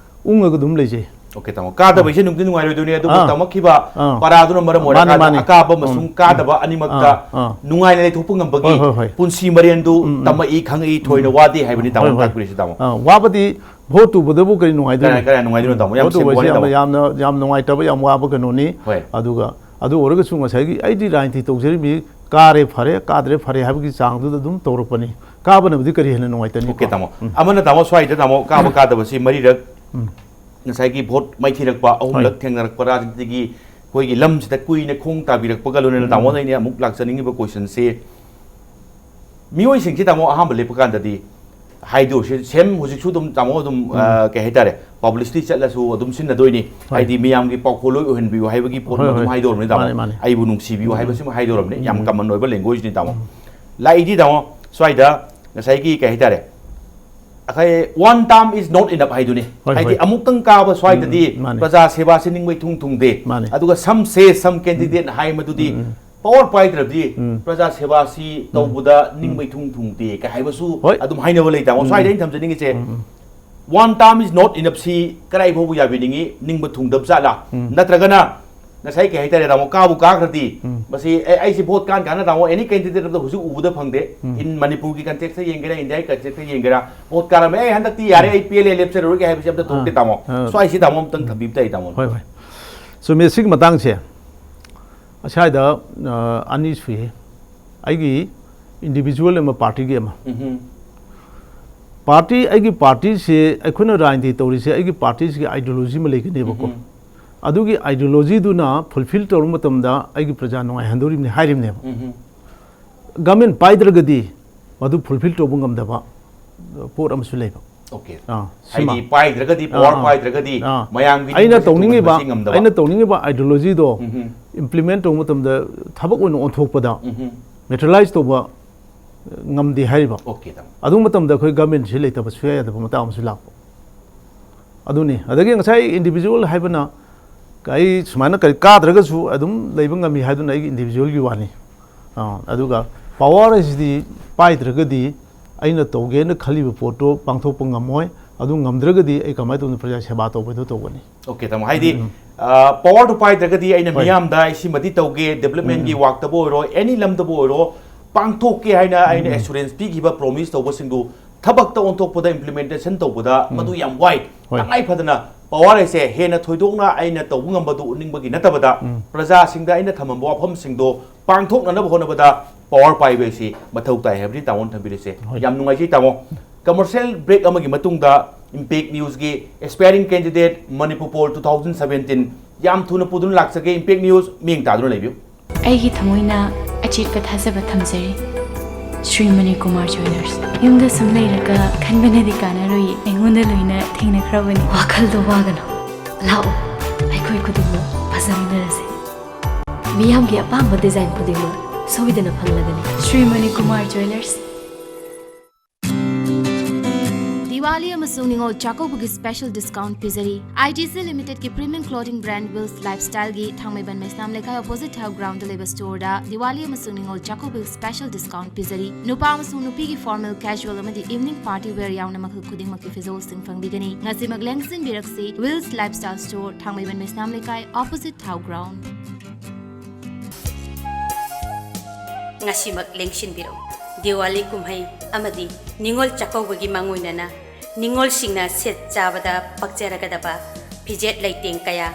ꯎꯪꯉꯒ ꯑꯗꯨꯝ ꯂꯩꯖꯩ꯫ ꯑꯣꯀꯦ ꯇꯥꯃꯣ, ꯀꯥꯗꯕꯩꯁꯦ ꯅꯨꯡꯗꯤ ꯅꯨꯡꯉꯥꯏꯔꯣꯏꯗꯣꯏꯅꯦ, ꯑꯗꯨꯕꯨ ꯑꯥ꯫ ꯇꯝꯃꯛꯈꯤꯕ ꯑꯥ꯫ ꯄꯔꯥꯗꯨꯅ ꯃꯔꯝ ꯃꯥꯅꯤ, ꯑꯣꯏꯔꯀꯥꯟꯗ ꯃꯥꯅꯤ꯫ ꯑꯀꯥꯕ ꯑꯃꯁꯨꯡ ꯎꯝ꯫ ꯀꯥꯗꯕ ꯑꯅꯤꯃꯛꯇ ꯑꯥ, ꯑꯥ꯫ ꯅꯨꯡꯉꯥꯏꯅ ꯂꯩꯊꯣꯛꯄ ꯉꯝꯕꯒꯤ ꯍꯣꯏ, ꯍꯣꯏ, ꯍꯣꯏ꯫ ꯄꯨꯟꯁꯤ ꯃꯔꯦꯟꯗꯨ ꯎꯝ, ꯎꯝ꯫ ꯇꯝꯃꯛꯏ, ꯈꯪꯉꯛꯏ, ꯊꯣꯏꯅ ꯎꯝ꯫ ꯋꯥꯗꯦ ꯍꯥꯏꯕꯅꯤ ꯇꯥꯃꯣ ꯍꯣꯏ, ꯍꯣꯏ꯫ ꯇꯥꯛꯄꯤꯔꯤꯁꯤ ꯇꯥꯃꯣ꯫ ꯑꯥ, ꯋꯥꯕꯗꯤ ꯚꯣꯠ ꯇꯧꯕꯗꯕꯨ ꯀꯔꯤ ꯅꯨꯡꯉꯥꯏꯗꯣꯏꯅꯣ? ꯀꯔꯥꯏ, ꯀꯔꯥꯏ ꯅꯨꯡꯉꯥꯏꯗꯣꯏꯅꯣ ꯇꯥꯃꯣ? ꯌꯥꯝ ꯚꯣꯠ ꯇꯧꯕ ꯍꯥꯏꯁꯤ ꯁꯦꯝꯕ ꯌꯥꯝꯅ, ꯋꯥꯅꯤ ꯇꯥꯃꯣ꯫ ꯌꯥꯝꯅ, ꯌꯥꯝꯅ ꯅꯨꯡꯉꯥꯏꯇꯕ, ꯌꯥꯝ ꯋꯥꯕ ꯀꯩꯅꯣꯅꯤ꯫ ꯍꯣꯏ꯫ ꯑꯗꯨꯒ ꯑꯗꯨ ꯑꯣꯏꯔꯒꯁꯨ ꯉꯁꯥꯏꯒꯤ ꯑꯩꯗꯤ ꯔꯥꯖꯅꯤꯇꯤ ꯇꯧꯖꯔꯤꯃꯤ, ꯀꯥꯔꯦ ꯐꯔꯦ, ꯀꯥꯗ꯭ꯔꯦ ꯐꯔꯦ ꯍꯥꯏꯕꯒꯤ ꯆꯥꯡꯗꯨꯗ ꯑꯗꯨꯝ ꯇꯧꯔꯛꯄꯅꯤ꯫ ꯀꯥꯕꯅꯕꯨꯗꯤ ꯀꯔꯤ ꯍꯦꯟꯅ ꯅꯨꯡꯉꯥꯏꯇꯅꯤꯀꯣ? ꯑꯣꯀꯦ ꯇꯥꯃꯣ꯫ ꯎꯝ꯫ ꯑꯃꯅ ꯇꯥꯃꯣ ꯁ꯭ꯋꯥꯏꯗ ꯇꯥꯃꯣ ꯀꯥꯕ ꯀꯥꯗꯕꯁꯤ ꯃꯔꯤꯔꯛ ꯎꯝ꯫ ꯉꯁꯥꯏꯒꯤ ꯚꯣꯠ ꯃꯥꯏꯊꯤꯔꯛꯄ ꯑꯍꯨꯝꯂꯛ ꯍꯣꯏ꯫ ꯊꯦꯡꯅꯔꯛꯄ ꯔꯥꯖꯅꯤꯇꯤꯒꯤ ꯑꯩꯈꯣꯏꯒꯤ ꯂꯝꯁꯤꯗ ꯀꯨꯏꯅ ꯈꯣꯡ ꯇꯥꯕꯤꯔꯛꯄꯒ ꯂꯣꯏꯅꯅ ꯎꯝ꯫ ꯇꯥꯃꯣꯗ ꯑꯩꯅ ꯑꯃꯨꯛ ꯂꯥꯛꯆꯅꯤꯡꯉꯤꯕ ꯀꯣꯏꯁꯟꯁꯤ, ꯃꯤꯑꯣꯏꯁꯤꯡꯁꯤ ꯇꯥꯃꯣ ꯑꯍꯥꯟꯕ ꯂꯦꯞꯄ ꯀꯥꯟꯗꯗꯤ ꯍꯥꯏꯗꯣꯔꯁꯤ ꯁꯦꯝ ꯍꯧꯖꯤꯛꯁꯨ ꯑꯗꯨꯝ ꯇꯥꯃꯣ ꯑꯗꯨꯝ, ꯎꯝ꯫ ꯑ, ꯀꯩ ꯍꯥꯏꯇꯥꯔꯦ, ꯄꯕ꯭ꯂꯤꯁꯤꯇꯤ ꯆꯠꯂꯁꯨ ꯑꯗꯨꯝ ꯁꯤꯟꯅꯗꯣꯏꯅꯤ꯫ ꯍꯣꯏ꯫ ꯍꯥꯏꯗꯤ ꯃꯤꯌꯥꯝꯒꯤ ꯄꯥꯎꯈꯣꯜ ꯂꯣꯏ ꯑꯣꯏꯍꯟꯕꯤꯌꯨ ꯍꯥꯏꯕꯒꯤ ꯄꯣꯠ ꯍꯣꯏ, ꯑꯃ ꯑꯗꯨꯝ ꯍꯣꯏ꯫ ꯍꯥꯏꯗꯣꯔꯕꯅꯤ ꯇꯥꯃꯣ꯫ ꯃꯥꯅꯦ, ꯃꯥꯅꯦ꯫ ꯑꯩꯕꯨ ꯅꯨꯡꯁꯤꯕꯤꯌꯨ ꯎꯝ꯫ ꯍꯥꯏꯕꯁꯤꯃ ꯍꯥꯏꯗꯣꯔꯕꯅꯤ꯫ ꯌꯥꯝ ꯎꯝ꯫ ꯀꯃꯟ ꯑꯣꯏꯕ ꯂꯦꯡꯒ꯭ꯋꯦꯖꯅꯤ ꯇꯥꯃꯣ꯫ ꯂꯥꯛꯏꯗꯤ ꯇꯥꯃꯣ ꯁ꯭ꯋꯥꯏꯗ ꯉꯁꯥꯏꯒꯤ ꯀꯩ ꯍꯥꯏꯇꯥꯔꯦ, ꯑꯩꯈꯣꯏ one term is not enough ꯍꯥꯏꯗꯨꯅꯤ꯫ ꯍꯣꯏ, ꯍꯥꯏꯗꯤ ꯍꯣꯏ꯫ ꯑꯃꯨꯛꯇꯪ ꯀꯥꯕ ꯁ꯭ꯋꯥꯏꯗꯗꯤ ꯎꯝ, ꯃꯥꯅꯦ꯫ ꯄ꯭ꯔꯖꯥ ꯁꯦꯕꯥꯁꯤ ꯅꯤꯡꯕ ꯏꯊꯨꯡ ꯊꯨꯡꯗꯦ꯫ ꯃꯥꯅꯦ꯫ ꯑꯗꯨꯒ some say, some candidate ꯍꯥꯏ ꯃꯗꯨꯗꯤ ꯎꯝ, ꯎꯝ꯫ ꯄꯋꯥꯔ ꯄꯥꯏꯗ꯭ꯔꯕꯗꯤ ꯎꯝ꯫ ꯄ꯭ꯔꯖꯥ ꯁꯦꯕꯥꯁꯤ ꯇꯧꯕꯗ ꯅꯤꯡꯕ ꯏꯊꯨꯡ ꯊꯨꯡꯗꯦ ꯀꯥꯏ ꯍꯥꯏꯕꯁꯨ ꯍꯣꯏ꯫ ꯑꯗꯨꯝ ꯍꯥꯏꯅꯕ ꯂꯩ ꯇꯥꯃꯣ꯫ ꯎꯝ꯫ ꯁ꯭ꯋꯥꯏꯗ ꯑꯩꯅ ꯊꯝꯖꯅꯤꯡꯉꯤꯁꯦ, ꯎꯝ, ꯎꯝ꯫ one term is not enough ꯁꯤ ꯀꯗꯥꯏ ꯐꯥꯎꯕ ꯌꯥꯕꯤꯅꯤꯡꯉꯤ? ꯅꯤꯡꯕ ꯊꯨꯡꯗꯕ ꯖꯥꯠꯂꯥ? ꯎꯝ꯫ ꯅꯠꯇ꯭ꯔꯒꯅ ꯉꯁꯥꯏ ꯀꯩ ꯍꯥꯏꯇꯥꯔꯦ ꯇꯥꯃꯣ, ꯀꯥꯕꯨ ꯀꯥꯈ꯭ꯔꯗꯤ ꯎꯝ꯫ ꯃꯁꯤ ꯑꯦ, ꯑꯩꯁꯤ ꯚꯣꯠ ꯀꯥꯟ ꯀꯥꯟꯗ ꯇꯥꯃꯣ ꯑꯦꯅꯤ ꯀꯦꯟꯗꯤꯗꯦꯠ ꯑꯝꯇ ꯍꯧꯖꯤꯛ ꯎꯕꯗ ꯐꯪꯗꯦ꯫ ꯎꯝ꯫ ꯏꯟ ꯃꯅꯤꯄꯨꯔꯒꯤ ꯀꯟꯇꯦꯛꯁꯇ ꯌꯦꯡꯒꯦꯔꯥ, ꯏꯟꯗꯤꯌꯥꯒꯤ ꯀꯟꯇꯦꯛꯁꯇ ꯌꯦꯡꯒꯦꯔꯥ, ꯚꯣꯠ ꯀꯥꯔꯝꯃꯦ, "ꯑꯩ ꯍꯟꯗꯛꯇꯤ ꯌꯥꯔꯦ, ꯑꯩ ꯄꯦꯜꯂꯦ, ꯂꯦꯞꯆꯔꯔꯣꯏꯒꯦ" ꯍꯥꯏꯕꯁꯤ ꯑꯝꯇ ꯊꯣꯛꯇꯦ ꯑꯥ꯫ ꯇꯥꯃꯣ꯫ ꯑꯥ꯫ ꯁ꯭ꯋꯥꯏꯁꯤ ꯇꯥꯃꯣ ꯑꯝꯇꯪ ꯊꯝꯕꯤꯕ ꯇꯥꯏ ꯇꯥꯃꯣ꯫ ꯍꯣꯏ, ꯍꯣꯏ꯫ ꯆꯨꯝꯃꯦ, ꯁꯤꯒꯤ ꯃꯇꯥꯡꯁꯦ ꯑꯁ꯭ꯋꯥꯏꯗ, ꯑ, ꯑꯅꯤ ꯁꯨꯏ꯫ ꯑꯩꯒꯤ ꯏꯟꯗꯤꯕꯤꯖꯨꯋꯦꯜ ꯑꯃ, ꯄꯥꯔꯇꯤꯒꯤ ꯑꯃ꯫ ꯎꯝ꯫ ꯄꯥꯔꯇꯤ, ꯑꯩꯒꯤ ꯄꯥꯔꯇꯤꯁꯦ, ꯑꯩꯈꯣꯏꯅ ꯔꯥꯖꯅꯤꯇꯤ ꯇꯧꯔꯤꯁꯦ ꯑꯩꯒꯤ ꯄꯥꯔꯇꯤꯁꯤꯒꯤ ideology ꯑꯃ ꯂꯩꯒꯅꯦꯕꯀꯣ꯫ ꯎꯝ꯫ ꯑꯗꯨꯒꯤ ideologyꯗꯨꯅ fulfil ꯇꯧꯔꯕ ꯃꯇꯝꯗ ꯑꯩꯒꯤ ꯄ꯭ꯔꯖꯥ ꯅꯨꯡꯉꯥꯏꯍꯟꯗꯧꯔꯤꯕꯅꯤ ꯍꯥꯏꯔꯤꯕꯅꯦꯕ꯫ ꯎꯝ꯫ ꯒꯃꯦꯟ ꯄꯥꯏꯗ꯭ꯔꯒꯗꯤ ꯃꯗꯨ fulfil ꯇꯧꯕ ꯉꯝꯗꯕ ꯄꯣꯠ ꯑꯃꯁꯨ ꯂꯩꯕ꯫ ꯑꯣꯀꯦ꯫ ꯑꯥ, ꯍꯥꯏꯗꯤ ꯁꯤꯃ꯫ ꯄꯥꯏꯗ꯭ꯔꯒꯗꯤ, ꯑꯥ, ꯄꯋꯥꯔ ꯑꯥ, ꯄꯥꯏꯗ꯭ꯔꯒꯗꯤ ꯑꯥ꯫ ꯃꯌꯥꯝꯒꯤ ꯑꯩꯅ ꯅꯤꯡꯕꯁꯦ ꯇꯧꯅꯤꯡꯉꯤꯕ, ꯊꯨꯡꯍꯟꯕꯁꯤ ꯉꯝꯗꯕ꯫ ꯑꯩꯅ ꯇꯧꯅꯤꯡꯉꯤꯕ ideologyꯗꯣ ꯎꯝ꯫ implement ꯇꯧꯕ ꯃꯇꯝꯗ ꯊꯕꯛ ꯑꯣꯏꯅ ꯑꯣꯟꯊꯣꯛꯄꯗ, ꯎꯝ꯫ materialize ꯇꯧꯕ ꯉꯝꯗꯦ ꯍꯥꯏꯔꯤꯕ꯫ ꯑꯣꯀꯦ ꯇꯥꯃꯣ꯫ ꯑꯗꯨ ꯃꯇꯝꯗ ꯑꯩꯈꯣꯏ ꯒꯃꯦꯟꯁꯤ ꯂꯩꯇꯕ ꯁꯨꯡꯌꯥ ꯌꯥꯗꯕ ꯃꯇꯥꯡ ꯑꯃꯁꯨ ꯂꯥꯛꯄ꯫ ꯑꯗꯨꯅꯤ꯫ ꯑꯗꯒꯤ ꯉꯁꯥꯏ ꯏꯟꯗꯤꯕꯤꯖꯨꯋꯦꯜ ꯍꯥꯏꯕꯅ ꯑꯩ ꯁꯨꯃꯥꯏꯅ ꯀꯔꯤ ꯀꯥꯗ꯭ꯔꯒꯁꯨ ꯑꯗꯨꯝ ꯂꯩꯕ ꯉꯝꯃꯤ ꯍꯥꯏꯗꯨꯅ ꯑꯩꯒꯤ ꯏꯟꯗꯤꯕꯤꯖꯨꯋꯦꯜꯒꯤ ꯋꯥꯅꯤ꯫ ꯑꯥ, ꯑꯗꯨꯒ ꯄꯋꯥꯔ ꯍꯥꯏꯁꯤꯗꯤ ꯄꯥꯏꯗ꯭ꯔꯒꯗꯤ ꯑꯩꯅ ꯇꯧꯒꯦꯅ ꯈꯜꯂꯤꯕ ꯄꯣꯠꯇꯣ ꯄꯥꯡꯊꯣꯛꯄ ꯉꯝꯃꯣꯏ꯫ ꯑꯗꯨ ꯉꯝꯗ꯭ꯔꯒꯗꯤ ꯑꯩ ꯀꯃꯥꯏꯅ ꯇꯧꯗꯅ ꯄ꯭ꯔꯖꯥ ꯁꯦꯕꯥ ꯇꯧꯕꯗꯣ ꯇꯧꯒꯅꯤ? ꯑꯣꯀꯦ ꯇꯥꯃꯣ, ꯍꯥꯏꯗꯤ ꯄꯋꯥꯔꯗꯨ ꯄꯥꯏꯗ꯭ꯔꯒꯗꯤ ꯑꯩꯅ ꯍꯣꯏ꯫ ꯃꯤꯌꯥꯝꯗ ꯑꯩ ꯁꯤꯃꯗꯤ ꯇꯧꯒꯦ, ꯗꯦꯕꯂꯞꯃꯦꯟꯒꯤ ꯋꯥꯛꯇꯕꯨ ꯑꯣꯏꯔꯣ, ꯑꯦꯅꯤ ꯂꯝꯗꯕꯨ ꯑꯣꯏꯔꯣ, ꯄꯥꯡꯊꯣꯛꯀꯦ ꯍꯥꯏꯅ ꯑꯩꯅ ꯑꯦꯁꯨꯔꯦꯟꯁ ꯄꯤꯈꯤꯕ ꯄ꯭ꯔꯣꯃꯤꯁ ꯇꯧꯕꯁꯤꯡꯗꯨ ꯊꯕꯛꯇ ꯑꯣꯟꯊꯣꯛꯄꯗ, ꯏꯝꯄ꯭ꯂꯤꯃꯦꯟꯇꯦꯁꯟ ꯇꯧꯕꯗ ꯃꯗꯨ ꯌꯥꯝ ꯋꯥꯏ꯫ ꯍꯣꯏ꯫ ꯇꯉꯥꯏ ꯐꯗꯅ ꯄꯋꯥꯔ ꯍꯥꯏꯁꯦ ꯍꯦꯟꯅ ꯊꯣꯏꯗꯣꯛꯅ ꯑꯩꯅ ꯇꯧꯕ ꯉꯝꯕꯗꯨ ꯎꯠꯅꯤꯡꯕꯒꯤ ꯅꯠꯇꯕꯗ, ꯄ꯭ꯔꯖꯥꯁꯤꯡꯗ ꯑꯩꯅ ꯊꯝꯃꯝꯕ ꯋꯥꯐꯝꯁꯤꯡꯗꯣ ꯄꯥꯡꯊꯣꯛꯅꯅꯕ ꯍꯣꯠꯅꯕꯗ ꯄꯋꯥꯔ ꯄꯥꯏꯕ ꯑꯁꯤ ꯃꯊꯧ ꯇꯥꯏ ꯍꯥꯏꯕꯗꯤ ꯇꯥꯃꯣꯅ ꯊꯝꯕꯤꯔꯤꯁꯦ꯫ ꯍꯣꯏ꯫ ꯌꯥꯝ ꯅꯨꯡꯉꯥꯏꯖꯩ ꯇꯥꯃꯣ꯫ ꯀꯃꯔꯁꯤꯌꯦꯜ ꯕ꯭ꯔꯦꯛ ꯑꯃꯒꯤ ꯃꯇꯨꯡꯗ ꯏꯝꯄꯦꯛ ꯅ꯭ꯌꯨꯁꯀꯤ aspiring candidate Manipur poll two thousand seventeen ꯌꯥꯝ ꯊꯨꯅ ꯄꯨꯗꯨꯅ ꯂꯥꯛꯆꯒꯦ꯫ ꯏꯝꯄꯦꯛ ꯅ꯭ꯌꯨꯁ ꯃꯤꯠꯌꯦꯡ ꯇꯥꯗꯨꯅ ꯂꯩꯕꯤꯌꯨ꯫ ꯑꯩꯒꯤ ꯊꯃꯣꯏꯅ ꯑꯆꯦꯠꯄ ꯊꯥꯖꯕ ꯊꯝꯖꯔꯤ꯫ ꯁ꯭ꯔꯤ ꯃꯅꯤ ꯀꯨꯃꯥꯔ ꯖ꯭ꯋꯦꯂꯔꯁ꯫ ꯌꯨꯝꯗ ꯁꯨꯝ ꯂꯩꯔꯒ ꯈꯟꯕꯅꯗꯤ ꯀꯥꯟꯅꯔꯣꯏꯌꯦ, ꯑꯩꯉꯣꯟꯗ ꯂꯣꯏꯅ ꯊꯦꯡꯅꯈ꯭ꯔꯕꯅꯤ꯫ ꯋꯥꯈꯜꯗꯣ ꯋꯥꯒꯅꯨ, ꯂꯥꯛꯑꯣ, ꯑꯩꯈꯣꯏ ꯈꯨꯗꯤꯡꯃꯛ ꯐꯖꯃꯤꯟꯅꯔꯁꯦ꯫ ꯃꯤꯌꯥꯝꯒꯤ ꯑꯄꯥꯝꯕ ꯗꯤꯖꯥꯏꯟ ꯈꯨꯗꯤꯡꯃꯛ ꯁꯣꯏꯗꯅ ꯐꯪꯂꯒꯅꯤ꯫ ꯁ꯭ꯔꯤ ꯃꯅꯤ ꯀꯨꯃꯥꯔ ꯖ꯭ꯋꯦꯂꯔꯁ꯫ ꯗꯤꯋꯥꯂꯤ ꯑꯃꯁꯨꯡ ꯅꯤꯉꯣꯜ ꯆꯥꯛꯀꯧꯕꯒꯤ ꯁ꯭ꯄꯦꯁꯦꯜ ꯗꯤꯁꯀꯥꯎꯟꯠ ꯄꯤꯖꯔꯤ꯫ ꯑꯥꯏ ꯇꯤ ꯁꯤ ꯂꯤꯃꯤꯇꯦꯗꯀꯤ ꯄ꯭ꯔꯤꯃꯤꯌꯝ ꯀ꯭ꯂꯣꯊꯤꯡ ꯕ꯭ꯔꯥꯟꯗ ꯋꯤꯜꯁ ꯂꯥꯏꯐꯁ꯭ꯇꯥꯏꯜꯒꯤ ꯊꯥꯡꯃꯩꯕꯟ ꯃꯩꯁꯅꯥꯝ ꯂꯩꯀꯥꯏ ꯑꯣꯄꯣꯖꯤꯠ ꯊꯥꯎ ꯒ꯭ꯔꯥꯎꯟꯗ ꯂꯩꯕ ꯁ꯭ꯇꯣꯔꯗ ꯗꯤꯋꯥꯂꯤ ꯑꯃꯁꯨꯡ ꯅꯤꯉꯣꯜ ꯆꯥꯛꯀꯧꯕꯒꯤ ꯁ꯭ꯄꯦꯁꯦꯜ ꯗꯤꯁꯀꯥꯎꯟꯠ ꯄꯤꯖꯔꯤ꯫ ꯅꯨꯄꯥ ꯑꯃꯁꯨꯡ ꯅꯨꯄꯤꯒꯤ ꯐꯣꯔꯃꯦꯜ, ꯀꯦꯖꯨꯋꯦꯜ ꯑꯃꯗꯤ ꯏꯚꯤꯅꯤꯡ ꯄꯥꯔꯇꯤ ꯋꯦꯌꯔ ꯌꯥꯎꯅ ꯃꯈꯜ ꯈꯨꯗꯤꯡꯃꯛꯀꯤ ꯐꯤꯖꯣꯜꯁꯤꯡ ꯐꯪꯕꯤꯒꯅꯤ꯫ ꯉꯁꯤꯃꯛ ꯂꯦꯡꯁꯤꯟꯕꯤꯔꯛꯁꯤ ꯋꯤꯜꯁ ꯂꯥꯏꯐꯁ꯭ꯇꯥꯏꯜ ꯁ꯭ꯇꯣꯔ, ꯊꯥꯡꯃꯩꯕꯟ ꯃꯩꯁꯅꯥꯝ ꯂꯩꯀꯥꯏ, ꯑꯣꯄꯣꯖꯤꯠ ꯊꯥꯎ ꯒ꯭ꯔꯥꯎꯟꯗ꯫ ꯉꯁꯤꯃꯛ ꯂꯦꯡꯁꯤꯟꯕꯤꯔꯛꯎ꯫ ꯗꯤꯋꯥꯂꯤ ꯀꯨꯝꯍꯩ ꯑꯃꯗꯤ ꯅꯤꯉꯣꯜ ꯆꯥꯛꯀꯧꯕꯒꯤ ꯃꯥꯡꯑꯣꯏꯅꯅ ꯅꯤꯉꯣꯜꯁꯤꯡꯅ ꯁꯦꯠ ꯆꯥꯕꯗ ꯄꯛꯆꯔꯒꯗꯕ ꯐꯤꯖꯦꯠ ꯂꯩꯇꯦꯡ ꯀꯌꯥ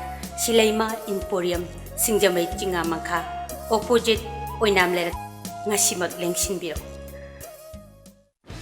ꯁꯤꯂꯩꯃ ꯏꯝꯄꯣꯔꯤꯌꯝ, ꯁꯤꯡꯖꯃꯩ ꯆꯤꯉꯥ ꯃꯈꯥ, ꯑꯣꯄꯣꯖꯤꯠ ꯑꯣꯏꯅꯥꯝ ꯂꯩꯔꯛ꯫ ꯉꯁꯤꯃꯛ ꯂꯦꯡꯁꯤꯟꯕꯤꯔꯛꯎ꯫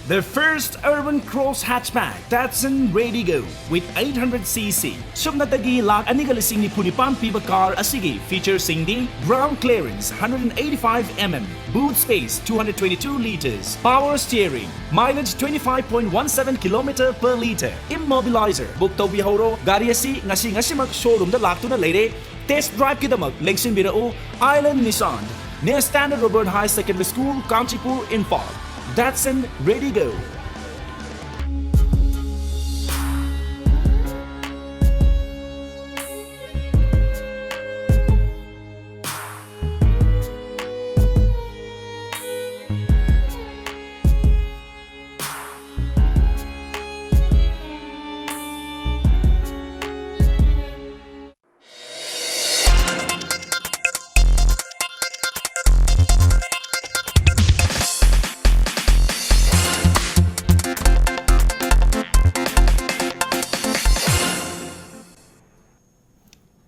The first urban cross hatchback, Datsun Raydigo, with eight hundred C C. ꯁꯨꯞꯅꯇꯒꯤ ꯂꯥꯈ ꯑꯅꯤꯒ ꯂꯤꯁꯤꯡ ꯅꯤꯐꯨ ꯅꯤꯄꯥꯟ ꯄꯤꯕ ꯀꯥꯔ ꯑꯁꯤꯒꯤ ꯐꯤꯆꯔꯁꯤꯡꯗꯤ: ground clearance hundred and eighty-five mm, boot space two hundred twenty-two liters, power steering, mileage twenty-five point one seven kilometer per liter, immobilizer. Book ꯇꯧꯕꯤꯍꯧꯔꯣ꯫ ꯒꯥꯔꯤ ꯑꯁꯤ ꯉꯁꯤ ꯉꯁꯤꯃꯛ ꯁꯣꯔꯨꯝꯗ ꯂꯥꯛꯇꯨꯅ ꯂꯩꯔꯦ꯫ ꯇꯦꯁ ꯗ꯭ꯔꯥꯏꯚꯀꯤꯗꯃꯛ ꯂꯦꯡꯁꯤꯟꯕꯤꯔꯛꯎ Island Nissan, Near Standard Robert High Secondary School, Kanchipur, Imphal. Datsun, ready go.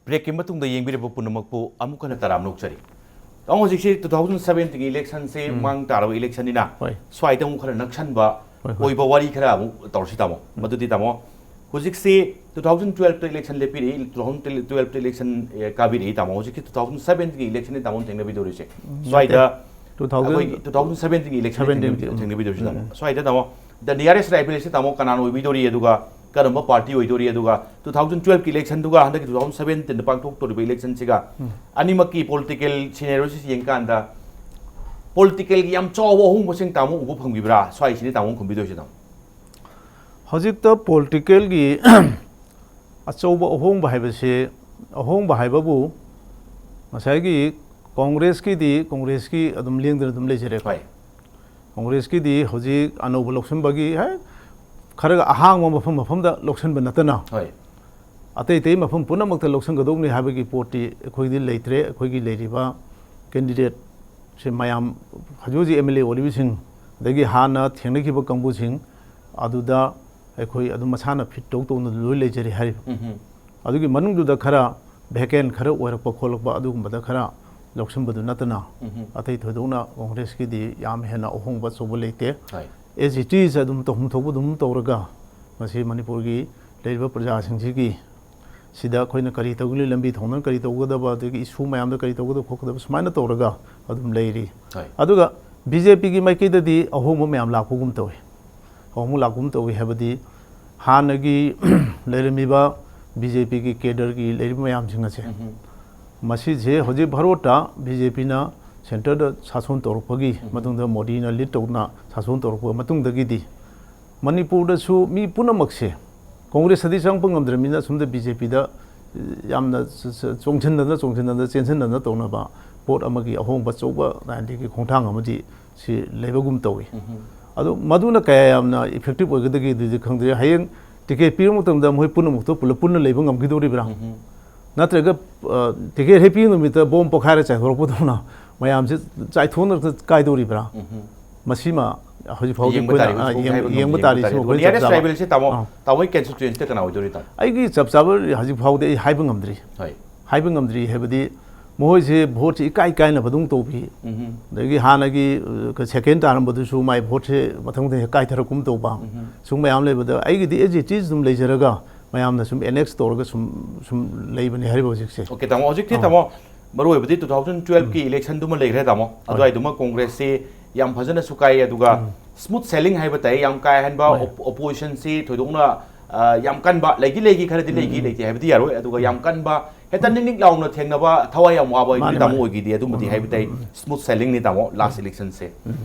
Breakꯀꯤ ꯃꯇꯨꯡꯗ ꯌꯦꯡꯕꯤꯔꯕ ꯄꯨꯝꯅꯃꯛꯄꯨ ꯑꯃꯨꯛ ꯍꯟꯅ ꯇꯔꯥꯝꯅ ꯑꯣꯛꯆꯔꯤ꯫ ꯇꯥꯃꯣ, ꯍꯧꯖꯤꯛꯁꯤ two thousand seventeen electionꯁꯦ ꯎꯝ꯫ ꯃꯥꯡ ꯇꯥꯔꯕ electionꯅꯤꯅ ꯍꯣꯏ꯫ ꯁ꯭ꯋꯥꯏꯗ ꯑꯃꯨꯛ ꯈꯔ ꯅꯛꯁꯟꯕ ꯍꯣꯏ, ꯍꯣꯏ꯫ ꯑꯣꯏꯕ ꯋꯥꯔꯤ ꯈꯔ ꯑꯃꯨꯛ ꯇꯧꯔꯁꯤ ꯇꯥꯃꯣ꯫ ꯎꯝ꯫ ꯃꯗꯨꯗꯤ ꯇꯥꯃꯣ, ꯍꯧꯖꯤꯛꯁꯤ two thousand twelveꯇ election ꯂꯦꯞꯄꯤꯔꯛꯏ, two thousand twelveꯇ election, ꯑꯦ, ꯀꯥꯕꯤꯔꯛꯏ ꯇꯥꯃꯣ꯫ ꯍꯧꯖꯤꯛꯀꯤ two thousand seventeen electionꯅꯤ ꯇꯥꯃꯣꯅ ꯊꯦꯡꯅꯕꯤꯗꯧꯔꯤꯁꯦ꯫ ꯎꯝ, ꯁ꯭ꯋꯥꯏꯗ ꯅꯠꯇꯦ꯫ Two thousand ꯑꯩꯈꯣꯏꯒꯤ two thousand seventeenꯒꯤ election seventeen ꯊꯦꯡꯅꯕꯤꯗꯧ-, ꯎꯝ꯫ ꯊꯦꯡꯅꯕꯤꯗꯧꯔꯤꯁꯦ ꯇꯥꯃꯣ꯫ ꯎꯝ꯫ ꯁ꯭ꯋꯥꯏꯗ ꯇꯥꯃꯣ, the nearest rival ꯁꯦ ꯇꯥꯃꯣ ꯀꯅꯥꯅ ꯑꯣꯏꯕꯤꯗꯧꯔꯤ, ꯑꯗꯨꯒ ꯀꯔꯝꯕ party ꯑꯣꯏꯗꯧꯔꯤ, ꯑꯗꯨꯒ two thousand twelveꯀꯤ electionꯗꯨꯒ ꯍꯟꯗꯛꯀꯤ two thousand seventeenꯗ ꯄꯥꯡꯊꯣꯛꯇꯧꯔꯤꯕ electionꯁꯤꯒ ꯎꯝ꯫ ꯑꯅꯤꯃꯛꯀꯤ political scenarioꯁꯤ ꯌꯦꯡꯀꯥꯟꯗ politicalꯒꯤ ꯌꯥꯝ ꯆꯥꯎꯕ ꯑꯍꯣꯡꯕꯁꯤꯡ ꯇꯥꯃꯣ ꯎꯕ ꯐꯪꯕꯤꯕ꯭ꯔꯥ? ꯁ꯭ꯋꯥꯏꯁꯤꯅꯤ ꯇꯥꯃꯣ ꯈꯨꯝꯕꯤꯗꯣꯏꯁꯤ ꯇꯥꯃꯣ꯫ ꯍꯧꯖꯤꯛꯇ politicalꯒꯤ ꯑꯆꯧꯕ ꯑꯍꯣꯡꯕ ꯍꯥꯏꯕꯁꯤ, ꯑꯍꯣꯡꯕ ꯍꯥꯏꯕꯕꯨ ꯉꯁꯥꯏꯒꯤ Congressꯀꯤꯗꯤ Congressꯀꯤ ꯑꯗꯨꯝ ꯂꯦꯡꯗꯅ ꯑꯗꯨꯝ ꯂꯩꯖꯔꯦꯀꯣ꯫ ꯍꯣꯏ꯫ Congressꯀꯤꯗꯤ ꯍꯧꯖꯤꯛ ꯑꯅꯧꯕ ꯂꯧꯁꯤꯟꯕꯒꯤ ꯍꯦꯛ ꯈꯔꯒ ꯑꯍꯥꯡꯕ ꯃꯐꯝ ꯃꯐꯝꯗ ꯂꯧꯁꯤꯟꯕ ꯅꯠꯇꯅ ꯍꯣꯏ꯫ ꯑꯇꯩ ꯑꯇꯩ ꯃꯐꯝ ꯄꯨꯝꯅꯃꯛꯇ ꯂꯧꯁꯤꯟꯒꯗꯧꯕꯅꯤ ꯍꯥꯏꯕꯒꯤ ꯄꯣꯠꯇꯤ ꯑꯩꯈꯣꯏꯗꯤ ꯂꯩꯇ꯭ꯔꯦ꯫ ꯑꯩꯈꯣꯏꯒꯤ ꯂꯩꯔꯤꯕ candidateꯁꯦ ꯃꯌꯥꯝ ꯍꯧꯖꯤꯛ ꯍꯧꯖꯤꯛ MLA ꯑꯣꯏꯔꯤꯕꯁꯤꯡ, ꯑꯗꯒꯤ ꯍꯥꯟꯅ ꯊꯦꯡꯅꯈꯤꯕ ꯀꯥꯡꯕꯨꯁꯤꯡ ꯑꯗꯨꯗ ꯑꯩꯈꯣꯏ ꯑꯗꯨꯝ ꯃꯁꯥꯅ fit ꯇꯧ ꯇꯧꯅ ꯂꯣꯏ ꯂꯩꯖꯔꯤ ꯍꯥꯏꯔꯤꯕ꯫ ꯎꯝ ꯍꯝ꯫ ꯑꯗꯨꯒꯤ ꯃꯅꯨꯡꯗꯨꯗ ꯈꯔ vacant ꯈꯔ ꯑꯣꯏꯔꯛꯄ ꯈꯣꯠꯂꯛꯄ ꯑꯗꯨꯒꯨꯝꯕꯗ ꯈꯔ ꯂꯧꯁꯤꯟꯕꯗꯨ ꯅꯠꯇꯅ ꯎꯝ ꯍꯝ꯫ ꯑꯇꯩ ꯊꯣꯏꯗꯣꯛꯅ Congressꯀꯤꯗꯤ ꯌꯥꯝ ꯍꯦꯟꯅ ꯑꯍꯣꯡꯕ ꯑꯆꯧꯕ ꯂꯩꯇꯦ꯫ ꯍꯣꯏ꯫ As it is ꯑꯗꯨꯝ ꯇꯧꯐꯝ ꯊꯣꯛꯄ ꯑꯗꯨꯝ ꯇꯧꯔꯒ ꯉꯁꯤ ꯃꯅꯤꯄꯨꯔꯒꯤ ꯂꯩꯔꯤꯕ ꯄ꯭ꯔꯖꯥꯁꯤꯡꯁꯤꯒꯤ ꯁꯤꯗ ꯑꯩꯈꯣꯏꯅ ꯀꯔꯤ ꯇꯧꯒꯅꯤ, ꯂꯝꯕꯤ ꯊꯣꯡꯗꯅ ꯀꯔꯤ ꯇꯧꯒꯗꯕ, ꯑꯗꯒꯤ issue ꯃꯌꯥꯝꯗ ꯀꯔꯤ ꯇꯧꯒꯗꯕ ꯈꯣꯠꯀꯗꯕ ꯁꯨꯃꯥꯏꯅ ꯇꯧꯔꯒ ꯑꯗꯨꯝ ꯂꯩꯔꯤ꯫ ꯍꯣꯏ꯫ ꯑꯗꯨꯒ BJPꯒꯤ ꯃꯥꯏꯀꯩꯗꯗꯤ ꯑꯍꯣꯡꯕ ꯃꯌꯥꯝ ꯂꯥꯛꯄꯒꯨꯝ ꯇꯧꯏ꯫ ꯑꯍꯣꯡꯕ ꯂꯥꯛꯄꯒꯨꯝ ꯇꯧꯏ ꯍꯥꯏꯕꯗꯤ ꯍꯥꯟꯅꯒꯤ ꯂꯩꯔꯝꯃꯤꯕ BJPꯒꯤ cadreꯒꯤ ꯂꯩꯔꯤꯕ ꯃꯌꯥꯝꯁꯤꯡ ꯑꯁꯦ ꯎꯝ ꯍꯝ꯫ ꯃꯁꯤꯁꯦ ꯍꯧꯖꯤꯛ ꯚꯥꯔꯣꯠꯇ BJPꯅ ꯁꯦꯟꯇꯔꯗ ꯁꯥꯁꯣꯟ ꯇꯧꯔꯛꯄꯒꯤ ꯃꯇꯨꯡꯗ, ꯃꯣꯗꯤꯅ ꯂꯤꯗ ꯇꯧꯗꯨꯅ ꯁꯥꯁꯣꯟ ꯇꯧꯔꯛꯄ ꯃꯇꯨꯡꯗꯒꯤꯗꯤ, ꯃꯅꯤꯄꯨꯔꯗꯁꯨ ꯃꯤ ꯄꯨꯝꯅꯃꯛꯁꯦ ꯀꯣꯡꯒ꯭ꯔꯦꯁꯇꯗꯤ ꯆꯪꯉꯛꯄ ꯉꯝꯗ꯭ꯔꯕꯅꯤꯅ, ꯑꯁꯣꯝꯗ ꯕꯤ ꯖꯦ ꯄꯤꯗ ꯌꯥꯝꯅ ꯆ-, ꯆ-, ꯆꯣꯡꯁꯤꯟꯗꯅ, ꯆꯣꯡꯁꯤꯟꯗꯅ, ꯆꯦꯟꯁꯤꯟꯗꯅ ꯇꯧꯅꯕ ꯄꯣꯠ ꯑꯃꯒꯤ ꯑꯍꯣꯡꯕ ꯑꯆꯧꯕ ꯂꯥꯏꯟꯗꯒꯤ ꯈꯣꯡꯊꯥꯡ ꯑꯃꯗꯤ ꯁꯤ ꯂꯩꯕꯒꯨꯝ ꯇꯧꯏ꯫ ꯑꯗꯣ ꯃꯗꯨꯅ ꯀꯌꯥ ꯌꯥꯝꯅ ꯏꯐꯦꯛꯇꯤꯚ ꯑꯣꯏꯒꯗꯒꯦ ꯑꯗꯨꯗꯤ ꯈꯪꯗ꯭ꯔꯦ꯫ ꯍꯌꯦꯡ ꯇꯤꯀꯦꯠ ꯄꯤꯔꯕ ꯃꯇꯝꯗ ꯃꯈꯣꯏ ꯄꯨꯝꯅꯃꯛꯇꯣ ꯄꯨꯂꯞ ꯄꯨꯟꯅ ꯂꯩꯕ ꯉꯝꯈꯤꯗꯧꯔꯤꯕ꯭ꯔꯥ? ꯅꯠꯇ꯭ꯔꯒ, ꯑ, ꯇꯤꯀꯦꯠ ꯍꯦꯛ ꯄꯤꯕ ꯅꯨꯃꯤꯠꯇ ꯕꯣꯝ ꯄꯣꯈꯥꯏꯔ ꯆꯥꯏꯊꯣꯔꯛꯄꯗꯧꯅ ꯃꯌꯥꯝꯁꯦ ꯆꯥꯏꯊꯣꯛꯅꯔꯛꯇ ꯀꯥꯏꯗꯧꯔꯤꯕ꯭ꯔꯥ? ꯃꯁꯤꯃ ꯍꯧꯖꯤꯛ ꯐꯥꯎꯗꯤ ꯌꯦꯡꯕ ꯑꯩꯈꯣꯏꯅ, ꯇꯥꯔꯤ, ꯑ, ꯍꯧꯖꯤꯛ ꯌꯦꯡ-, ꯍꯥꯏꯕ ꯌꯦꯡꯕ ꯉꯝꯗꯦ, ꯇꯥꯔꯤ꯫ ꯌꯦꯡꯕ ꯁꯤꯃ ꯇꯥꯔꯤ꯫ ꯑꯗꯨꯒ ꯑꯩꯈꯣꯏ ꯆꯞ nearest ꯆꯥꯕ, rival ꯁꯦ ꯇꯥꯃꯣ, ꯑꯥ꯫ ꯇꯥꯃꯣꯒꯤ constituency ꯗ ꯀꯅꯥ ꯑꯣꯏꯗꯣꯔꯤ ꯇꯥꯃꯣ? ꯑꯩꯒꯤ ꯆꯞ ꯆꯥꯕ ꯍꯧꯖꯤꯛ ꯐꯥꯎꯗꯤ ꯑꯩ ꯍꯥꯏꯕ ꯉꯝꯗ꯭ꯔꯤ꯫ ꯍꯣꯏ꯫ ꯍꯥꯏꯕ ꯉꯝꯗ꯭ꯔꯤ ꯍꯥꯏꯕꯗꯤ, ꯃꯈꯣꯏꯁꯦ ꯚꯣꯠꯁꯦ ꯏꯀꯥꯏ ꯀꯥꯏꯅꯕꯗꯧ ꯇꯧꯕꯤ꯫ ꯑꯗꯒꯤ ꯍꯥꯟꯅꯒꯤ, ꯑ, second term ꯕꯗꯨꯁꯨ ꯃꯥꯏ ꯚꯣꯠꯁꯦ ꯃꯊꯪ ꯃꯊꯪ ꯍꯦꯛ ꯀꯥꯏꯊꯔꯛꯀꯨꯝ ꯇꯧꯕ꯫ ꯁꯨꯝ ꯃꯌꯥꯝ ꯂꯩꯕꯗ ꯑꯩꯒꯤꯗꯤ as it is ꯑꯗꯨꯝ ꯂꯩꯖꯔꯒ ꯃꯌꯥꯝꯅ ꯁꯨꯝ annex ꯇꯧꯔꯒ ꯁꯨꯝ, ꯁꯨꯝ ꯂꯩꯕꯅꯦ ꯍꯥꯏꯔꯤꯕ ꯍꯧꯖꯤꯛꯁꯦ꯫ ꯑꯣꯀꯦ, ꯇꯥꯃꯣ, ꯍꯧꯖꯤꯛꯇꯤ ꯑꯥ꯫ ꯇꯥꯃꯣ, ꯃꯔꯨ ꯑꯣꯏꯕꯗꯤ two thousand twelve ꯀꯤ election ꯗꯨꯃ ꯂꯩꯈ꯭ꯔꯦ, ꯇꯥꯃꯣ꯫ ꯍꯣꯏ꯫ ꯑꯗꯨꯋꯥꯏꯗꯨꯃ ꯀꯣꯡꯒ꯭ꯔꯦꯁꯁꯤ ꯌꯥꯝ ꯐꯖꯅ ꯁꯨꯀꯥꯏ, ꯑꯗꯨꯒ smooth sailing ꯍꯥꯏꯕ ꯇꯥꯏ, ꯌꯥꯝ ꯀꯥ ꯍꯦꯟꯕ ꯍꯣꯏ꯫ Op-, opposition ꯁꯤ ꯊꯣꯏꯗꯣꯛꯅ, ꯑ, ꯌꯥꯝ ꯀꯟꯕ, ꯂꯩꯗꯤ ꯂꯩꯈꯤ, ꯈꯔꯗꯤ ꯂꯩꯈꯤ, ꯂꯩꯇꯦ ꯍꯥꯏꯕꯗꯤ ꯌꯥꯔꯣꯏ, ꯑꯗꯨꯒ ꯌꯥꯝ ꯀꯟꯕ, ꯍꯦꯛꯇ ꯅꯤꯛ ꯅꯤꯛ ꯂꯥꯎꯅ ꯊꯦꯡꯅꯕ ꯊꯋꯥꯏ ꯌꯥꯝ ꯋꯥꯕ ꯃꯥꯅꯦ, ꯇꯥꯃꯣ ꯃꯥꯅꯦ꯫ ꯑꯣꯏꯈꯤꯗꯦ꯫ ꯑꯗꯨꯃꯗꯤ ꯍꯥꯏꯕ ꯇꯥꯏ, smooth sailing ꯅꯤ, ꯇꯥꯃꯣ, last election ꯁꯦ꯫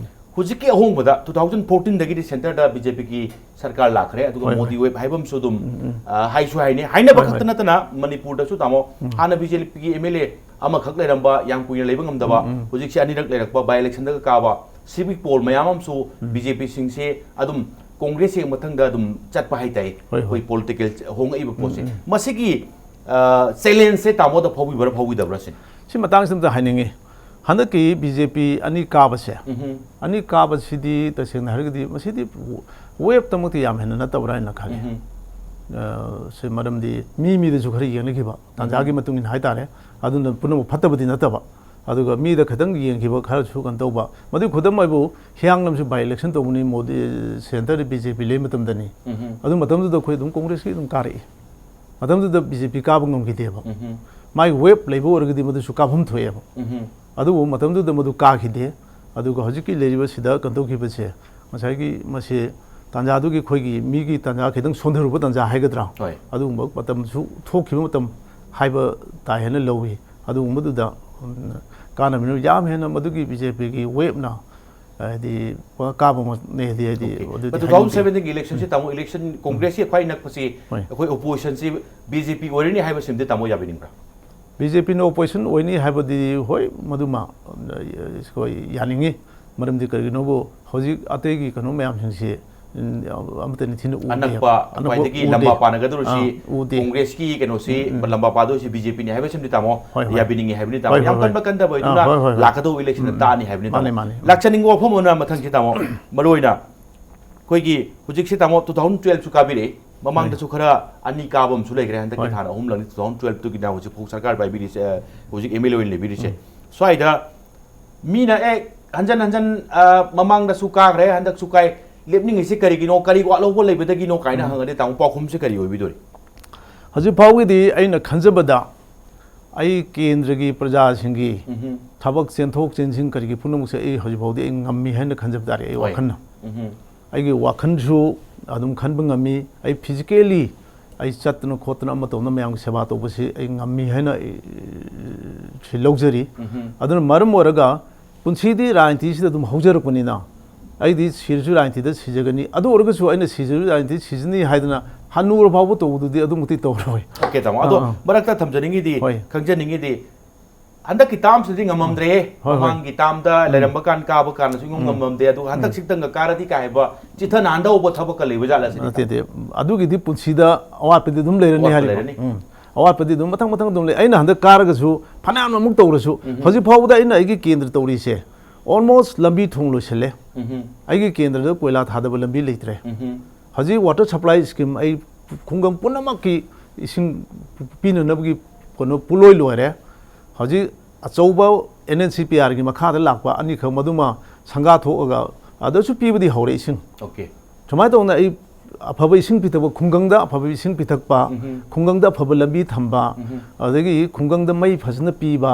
ꯍꯧꯖꯤꯛꯀꯤ ꯑꯍꯣꯡꯕꯗ two thousand fourteen ꯗꯒꯤꯗꯤ centre ꯗ B J P ꯒꯤ ꯁꯔꯀꯥꯔ ꯂꯥꯛꯈ꯭ꯔꯦ, ꯑꯗꯨꯒ ꯍꯣꯏ, ꯍꯣꯏ꯫ ꯃꯣꯗꯤ wave ꯍꯥꯏꯕ ꯑꯃꯁꯨ ꯑꯗꯨꯝ, ꯎꯝ, ꯎꯝ꯫ ꯑ, ꯍꯥꯏꯁꯨ ꯍꯥꯏꯅꯤ꯫ ꯍꯥꯏꯅꯕ ꯍꯣꯏ, ꯈꯛꯇ ꯍꯣꯏ꯫ ꯅꯠꯇꯅ ꯃꯅꯤꯄꯨꯔꯗꯁꯨ, ꯇꯥꯃꯣ, ꯎꯝ꯫ ꯍꯥꯟꯅ B J P ꯒꯤ M L A ꯑꯃꯈꯛ ꯂꯩꯔꯝꯕ, ꯌꯥꯝ ꯀꯨꯏꯅ ꯂꯩꯕ ꯉꯝꯗꯕ, ꯎꯝ, ꯎꯝ꯫ ꯍꯧꯖꯤꯛꯁꯦ ꯑꯅꯤꯔꯛ ꯂꯩꯔꯛꯄ, by election ꯗꯒ ꯀꯥꯕ, civic poll ꯃꯌꯥꯝ ꯑꯃꯁꯨ ꯎꯝ꯫ B J P ꯁꯤꯡꯁꯦ ꯑꯗꯨꯝ ꯀꯣꯡꯒ꯭ꯔꯦꯁ ꯍꯦꯛ ꯃꯊꯪꯗ ꯑꯗꯨꯝ ꯆꯠꯄ ꯍꯥꯏꯇꯥꯏ꯫ ꯍꯣꯏ, ꯍꯣꯏ꯫ ꯑꯩꯈꯣꯏ political ꯍꯣꯡꯉꯛꯏꯕ ꯄꯣꯠꯁꯦ꯫ ꯎꯝ, ꯎꯝ꯫ ꯃꯁꯤꯒꯤ, ꯑ, challenge ꯁꯦ ꯇꯥꯃꯣꯗ ꯐꯥꯎꯕꯤꯕ꯭ꯔꯥ ꯐꯥꯎꯕꯤꯗꯕ꯭ꯔꯥ ꯁꯤꯅꯤ? ꯁꯤ ꯃꯇꯥꯡꯁꯤꯃꯗ ꯍꯥꯏꯅꯤꯡꯉꯤ꯫ ꯍꯟꯗꯛꯀꯤ B J P ꯑꯅꯤ ꯀꯥꯕꯁꯦ, ꯎꯝ꯫ ꯑꯅꯤ ꯀꯥꯕꯁꯤꯗꯤ ꯇꯁꯦꯡꯅ ꯍꯥꯏꯔꯒꯗꯤ ꯃꯁꯤꯗꯤ wave ꯇꯃꯛꯇꯤ ꯌꯥꯝ ꯍꯦꯟꯅ ꯅꯠꯇꯕ꯭ꯔꯥ ꯍꯥꯏꯅ ꯈꯜꯂꯤ꯫ ꯎꯝ꯫ ꯑ, ꯁꯤ ꯃꯔꯝꯗꯤ ꯃꯤ ꯃꯤꯗꯁꯨ ꯈꯔ ꯌꯦꯡꯅꯈꯤꯕ, ꯇꯥꯟꯖꯥꯒꯤ ꯎꯝ꯫ ꯃꯇꯨꯡ ꯏꯟꯅ ꯍꯥꯏꯇꯥꯔꯦ꯫ ꯑꯗꯨꯅ ꯄꯨꯝꯅꯃꯛ ꯐꯠꯇꯕꯗꯤ ꯅꯠꯇꯕ꯫ ꯑꯗꯨꯒ ꯃꯤꯗ ꯈꯤꯇꯪ ꯌꯦꯡꯈꯤꯕ ꯈꯔꯁꯨ ꯀꯩꯅꯣ ꯇꯧꯕ꯫ ꯃꯗꯨꯒꯤ ꯈꯨꯗꯝ ꯑꯣꯏꯕꯨ ꯍꯤꯌꯥꯡꯂꯝꯁꯨ by election ꯇꯧꯕꯅꯤ, ꯃꯣꯗꯤ centre ꯗ B J P ꯂꯩ ꯃꯇꯝꯗꯅꯤ꯫ ꯎꯝ꯫ ꯑꯗꯨ ꯃꯇꯝꯗꯨꯗ ꯑꯩꯈꯣꯏ ꯑꯗꯨꯝ ꯀꯣꯡꯒ꯭ꯔꯦꯁꯀꯤ ꯑꯗꯨꯝ ꯀꯥꯔꯛꯏ꯫ ꯃꯇꯝꯗꯨꯗ B J P ꯀꯥꯕ ꯉꯝꯈꯤꯗꯦꯕ꯫ ꯎꯝ꯫ ꯃꯥꯒꯤ wave ꯂꯩꯕ ꯑꯣꯏꯔꯒꯗꯤ ꯃꯗꯨꯁꯨ ꯀꯥꯐꯝ ꯊꯣꯛꯑꯦꯕ꯫ ꯎꯝ꯫ ꯑꯗꯨꯕꯨ ꯃꯇꯝꯗꯨꯗ ꯃꯗꯨ ꯀꯥꯈꯤꯗꯦ꯫ ꯑꯗꯨꯒ ꯍꯧꯖꯤꯛꯀꯤ ꯂꯩꯔꯤꯕ ꯁꯤꯗ ꯀꯩꯅꯣ ꯇꯧꯈꯤꯕꯁꯦ, ꯉꯁꯥꯏꯒꯤ ꯃꯁꯤ ꯇꯥꯟꯖꯥꯗꯨꯒꯤ ꯑꯩꯈꯣꯏꯒꯤ ꯃꯤꯒꯤ ꯇꯥꯟꯖꯥ ꯈꯤꯇꯪ ꯁꯣꯟꯊꯔꯨꯕ ꯇꯥꯟꯖꯥ ꯍꯥꯏꯒꯗ꯭ꯔꯥ? ꯍꯣꯏ꯫ ꯑꯗꯨꯒꯨꯝꯕ ꯃꯇꯝꯁꯨ ꯊꯣꯛꯈꯤꯕ ꯃꯇꯝ ꯍꯥꯏꯕ ꯇꯥꯏ ꯍꯥꯏꯅ ꯂꯧꯏ꯫ ꯑꯗꯨꯒꯨꯝꯕꯗꯨꯗ, ꯎꯝ, ꯀꯥꯟꯅꯕꯅꯤꯅ ꯌꯥꯝ ꯍꯦꯟꯅ ꯃꯗꯨꯒꯤ ꯕꯤ ꯖꯦ ꯄꯤꯒꯤ ꯋꯦꯞꯅ ꯍꯥꯏꯗꯤ ꯀꯥꯕ ꯑꯃꯅꯦꯗꯤ ꯍꯥꯏꯗꯤ ꯑꯗꯨꯗꯤ ꯇꯨ ꯊꯥꯎꯖꯟ ꯁꯚꯦꯟꯇꯤꯟꯒꯤ ꯏꯂꯦꯛꯁꯟꯁꯤ ꯇꯥꯃꯣ, ꯏꯂꯦꯛꯁꯟ ꯀꯣꯡꯒ꯭ꯔꯦꯁꯀꯤ ꯈ꯭ꯋꯥꯏ ꯅꯛꯄꯁꯤ ꯍꯣꯏ꯫ ꯑꯩꯈꯣꯏ ꯑꯣꯄꯣꯖꯤꯁꯟꯁꯤ ꯕꯤ ꯖꯦ ꯄꯤ ꯑꯣꯏꯔꯅꯤ ꯍꯥꯏꯕꯁꯤꯃꯗꯤ ꯇꯥꯃꯣ ꯌꯥꯕꯤꯅꯤꯡꯕ꯭ꯔꯥ? ꯕꯤ ꯖꯦ ꯄꯤꯅ ꯑꯣꯄꯣꯖꯤꯁꯟ ꯑꯣꯏꯅꯤ ꯍꯥꯏꯕꯗꯤ ꯍꯣꯏ, ꯃꯗꯨꯃ ꯑꯩꯈꯣꯏ ꯌꯥꯅꯤꯡꯉꯤ꯫ ꯃꯔꯝꯗꯤ ꯀꯔꯤꯒꯤꯅꯣꯕꯨ ꯍꯧꯖꯤꯛ ꯑꯇꯩꯒꯤ ꯀꯩꯅꯣ ꯃꯌꯥꯝꯁꯤꯡꯁꯤ ꯑꯃꯠꯇ ꯅꯤꯡꯊꯤꯅ ꯎꯗꯦ꯫ ꯑꯅꯛꯄ ꯑꯅꯛꯄ ꯈ꯭ꯋꯥꯏꯗꯒꯤ ꯎꯗꯦ꯫ ꯂꯝꯕꯥ ꯄꯥꯅꯒꯗꯧꯔꯤꯁꯤ ꯑꯥ, ꯎꯗꯦ꯫ ꯀꯣꯡꯒ꯭ꯔꯦꯁꯀꯤ ꯀꯩꯅꯣꯁꯤ ꯂꯝꯕꯥ ꯄꯥꯗꯣꯏꯁꯤ ꯕꯤ ꯖꯦ ꯄꯤꯅꯤ ꯍꯥꯏꯕꯁꯤꯃꯗꯤ ꯇꯥꯃꯣ ꯍꯣꯏ, ꯍꯣꯏ꯫ ꯌꯥꯕꯤꯅꯤꯡꯉꯤ ꯍꯥꯏꯕꯅꯤ ꯇꯥꯃꯣ꯫ ꯍꯣꯏ, ꯌꯥꯝ ꯍꯣꯏ, ꯀꯟꯕ ꯍꯣꯏ꯫ ꯀꯟꯗꯕ ꯑꯥ, ꯑꯣꯏꯗꯨꯅ ꯍꯣꯏ, ꯍꯣꯏ, ꯍꯣꯏ꯫ ꯂꯥꯛꯀꯗꯧꯕ ꯏꯂꯦꯛꯁꯟꯗ ꯎꯝ, ꯇꯥꯅꯤ ꯍꯥꯏꯕꯅꯤ ꯇꯥꯃꯣ꯫ ꯃꯥꯅꯦ, ꯃꯥꯅꯦ꯫ ꯂꯥꯛꯆꯅꯤꯡꯕ ꯋꯥꯐꯝ ꯑꯃꯅ ꯃꯊꯪꯁꯤ ꯇꯥꯃꯣ, ꯃꯔꯨꯑꯣꯏꯅ ꯑꯩꯈꯣꯏꯒꯤ ꯍꯧꯖꯤꯛꯁꯤ ꯇꯥꯃꯣ ꯇꯨ ꯊꯥꯎꯖꯟ ꯇꯨꯋꯦꯜꯐꯁꯨ ꯀꯥꯕꯤꯔꯛꯏ, ꯃꯃꯥꯡꯗꯁꯨ ꯈꯔ ꯑꯅꯤ ꯀꯥꯕ ꯑꯃꯁꯨ ꯂꯩꯈ꯭ꯔꯦ꯫ ꯍꯟꯗꯛꯀꯤ ꯍꯣꯏ꯫ ꯊꯥꯅ ꯑꯍꯨꯝꯂꯛꯅꯤ, ꯇꯨ ꯊꯥꯎꯖꯟ ꯇꯨꯋꯦꯜꯐꯇꯨꯒꯤꯅ ꯍꯧꯖꯤꯛ ꯐꯥꯎ ꯁꯔꯀꯥꯔ ꯄꯥꯏꯕꯤꯔꯤꯁꯦ, ꯑ, ꯍꯧꯖꯤꯛ ꯑꯦꯝ ꯑꯦꯜ ꯑꯦ ꯑꯣꯏꯅ ꯂꯩꯕꯤꯔꯤꯁꯦ꯫ ꯁ꯭ꯋꯥꯏꯗ ꯃꯤꯅ ꯑꯦ ꯍꯟꯖꯟ ꯍꯟꯖꯟ, ꯑ, ꯃꯃꯥꯡꯗꯁꯨ ꯀꯥꯈ꯭ꯔꯦ, ꯍꯟꯗꯛꯁꯨ ꯀꯥꯏ, ꯂꯦꯞꯅꯤꯡꯉꯤꯁꯤ ꯀꯔꯤꯒꯤꯅꯣ, ꯀꯔꯤ ꯋꯥꯠꯍꯧꯕ ꯂꯩꯕꯗꯒꯤꯅꯣ ꯀꯥꯏꯅ ꯍꯪꯉꯗꯤ ꯇꯥꯃꯣ, ꯄꯥꯎꯈꯨꯝꯁꯤ ꯀꯔꯤ ꯑꯣꯏꯕꯤꯗꯣꯔꯤ? ꯍꯧꯖꯤꯛ ꯐꯥꯎꯒꯤꯗꯤ ꯑꯩꯅ ꯈꯟꯖꯕꯗ ꯑꯩ ꯀꯦꯟꯗ꯭ꯔꯒꯤ ꯄ꯭ꯔꯖꯥꯁꯤꯡꯒꯤ ꯎꯝꯍꯨꯝ꯫ ꯊꯕꯛ ꯆꯦꯟꯊꯣꯛ ꯆꯦꯟꯁꯤꯟ ꯀꯔꯤꯒꯤ ꯄꯨꯝꯅꯃꯛꯁꯦ ꯑꯩ ꯍꯧꯖꯤꯛ ꯐꯥꯎꯗꯤ ꯑꯩ ꯉꯝꯃꯤ ꯍꯥꯏꯅ ꯈꯟꯖꯕ ꯇꯥꯔꯦ ꯑꯩ ꯍꯣꯏ꯫ ꯋꯥꯈꯜꯅ꯫ ꯎꯝꯍꯨꯝ꯫ ꯑꯩꯒꯤ ꯋꯥꯈꯜꯁꯨ ꯑꯗꯨꯝ ꯈꯟꯕ ꯉꯝꯃꯤ꯫ ꯑꯩ ꯐꯤꯖꯤꯀꯦꯜꯂꯤ ꯑꯩ ꯆꯠꯇꯅ ꯈꯣꯠꯇꯅ ꯑꯃ ꯇꯧꯗꯅ ꯃꯌꯥꯝꯒꯤ ꯁꯦꯕꯥ ꯇꯧꯕꯁꯤ ꯑꯩ ꯉꯝꯃꯤ ꯍꯥꯏꯅ ꯑꯩ, ꯁꯤ ꯂꯧꯖꯔꯤ꯫ ꯎꯝꯍꯨꯝ꯫ ꯑꯗꯨꯅ ꯃꯔꯝ ꯑꯣꯏꯔꯒ ꯄꯨꯟꯁꯤꯗꯤ ꯔꯥꯖꯅꯤꯇꯤꯁꯤꯗ ꯑꯗꯨꯝ ꯍꯧꯖꯔꯛꯄꯅꯤꯅ ꯑꯩꯗꯤ ꯁꯤꯔꯁꯨ ꯔꯥꯖꯅꯤꯇꯤꯗ ꯁꯤꯖꯒꯅꯤ꯫ ꯑꯗꯨ ꯑꯣꯏꯔꯒꯁꯨ ꯑꯩꯅ ꯁꯤꯖꯔꯁꯨ ꯔꯥꯖꯅꯤꯇꯤ ꯁꯤꯖꯅꯤ ꯍꯥꯏꯗꯅ ꯍꯟꯅꯨꯔ ꯐꯥꯎꯕ ꯇꯧꯕꯗꯨꯗꯤ ꯑꯗꯨꯃꯛꯇꯤ ꯇꯧꯔꯣꯏ꯫ ꯑꯣꯀꯦ ꯇꯥꯃꯣ, ꯑꯗꯣ ꯑꯥ, ꯑꯥ꯫ ꯃꯔꯛꯇ ꯊꯝꯖꯅꯤꯡꯉꯤꯗꯤ, ꯍꯣꯏ꯫ ꯈꯪꯖꯅꯤꯡꯉꯤꯗꯤ, ꯍꯟꯗꯛꯀꯤ ꯇꯥꯝꯁꯤꯗꯤ ꯉꯝꯃꯝꯗ꯭ꯔꯦ꯫ ꯍꯣꯏ, ꯍꯣꯏ꯫ ꯃꯃꯥꯡꯒꯤ ꯇꯥꯝꯗ ꯂꯩꯔꯝꯕ ꯀꯥꯟ ꯀꯥꯕ ꯀꯥꯟꯗꯁꯨ ꯏꯉꯝ ꯉꯝꯃꯝꯗꯦ꯫ ꯑꯗꯨꯒ ꯍꯟꯗꯛ ꯁꯤꯛꯇꯪꯒ ꯀꯥꯔꯗꯤ ꯀꯥ ꯍꯥꯏꯕ ꯆꯤꯊ ꯅꯥꯟꯗꯧꯕ ꯊꯕꯛꯀ ꯂꯩꯕ ꯖꯥꯠꯂ ꯁꯤꯅꯤ? ꯅꯠꯇꯦ, ꯅꯠꯇꯦ꯫ ꯑꯗꯨꯒꯤꯗꯤ ꯄꯨꯟꯁꯤꯗ ꯑꯋꯥꯠꯄꯗꯤ ꯑꯗꯨꯝ ꯂꯩꯔꯅꯤ ꯑꯋꯥꯠꯄ ꯍꯥꯏꯔꯤꯕ꯫ ꯂꯩꯔꯅꯤ꯫ ꯎꯝ꯫ ꯑꯋꯥꯠꯄꯗꯤ ꯑꯗꯨꯝ ꯃꯊꯪ ꯃꯊꯪ ꯑꯗꯨꯝ ꯂꯩ꯫ ꯑꯩꯅ ꯍꯟꯗꯛ ꯀꯥꯔꯒꯁꯨ ꯐꯅꯌꯥꯝꯅ ꯑꯃꯨꯛ ꯇꯧꯔꯁꯨ ꯍꯧꯖꯤꯛ ꯐꯥꯎꯕꯗ ꯑꯩꯅ ꯑꯩꯒꯤ ꯀꯦꯟꯗ꯭ꯔ ꯇꯧꯔꯤꯁꯦ almost ꯂꯝꯕꯤ ꯊꯣꯡ ꯂꯣꯏꯁꯤꯜꯂꯦ꯫ ꯎꯝꯍꯨꯝ꯫ ꯑꯩꯒꯤ ꯀꯦꯟꯗ꯭ꯔꯗ ꯀꯣꯏꯂꯥ ꯊꯥꯗꯕ ꯂꯝꯕꯤ ꯂꯩꯇ꯭ꯔꯦ꯫ ꯎꯝꯍꯨꯝ꯫ ꯍꯧꯖꯤꯛ water supply scheme ꯑꯩ ꯈꯨꯡꯒꯪ ꯄꯨꯝꯅꯃꯛꯀꯤ ꯏꯁꯤꯡ ꯄꯤꯅꯅꯕꯒꯤ ꯀꯩꯅꯣ ꯄꯨꯂꯣꯏ ꯂꯣꯏꯔꯦ꯫ ꯍꯧꯖꯤꯛ ꯑꯆꯧꯕ ꯑꯦꯟ ꯑꯦꯟ ꯁꯤ ꯄꯤ ꯑꯥꯔꯒꯤ ꯃꯈꯥꯗ ꯂꯥꯛꯄ ꯑꯅꯤꯈꯛ ꯃꯗꯨꯃ ꯁꯪꯒꯥ ꯊꯣꯛꯑꯒ ꯑꯗꯁꯨ ꯄꯤꯕꯗꯤ ꯍꯧꯔꯦ ꯏꯁꯤꯡ꯫ ꯑꯣꯀꯦ꯫ ꯁꯨꯃꯥꯏꯅ ꯇꯧꯗꯅ ꯑꯩ ꯑꯐꯕ ꯏꯁꯤꯡ ꯄꯤꯊꯛꯄ, ꯈꯨꯡꯒꯪꯗ ꯑꯐꯕ ꯏꯁꯤꯡ ꯄꯤꯊꯛꯄ, ꯎꯝꯍꯨꯝ꯫ ꯈꯨꯡꯒꯪꯗ ꯑꯐꯕ ꯂꯝꯕꯤ ꯊꯝꯕ, ꯎꯝꯍꯨꯝ꯫ ꯑꯗꯒꯤ ꯈꯨꯡꯒꯪꯗ ꯃꯩ ꯐꯖꯅ ꯄꯤꯕ,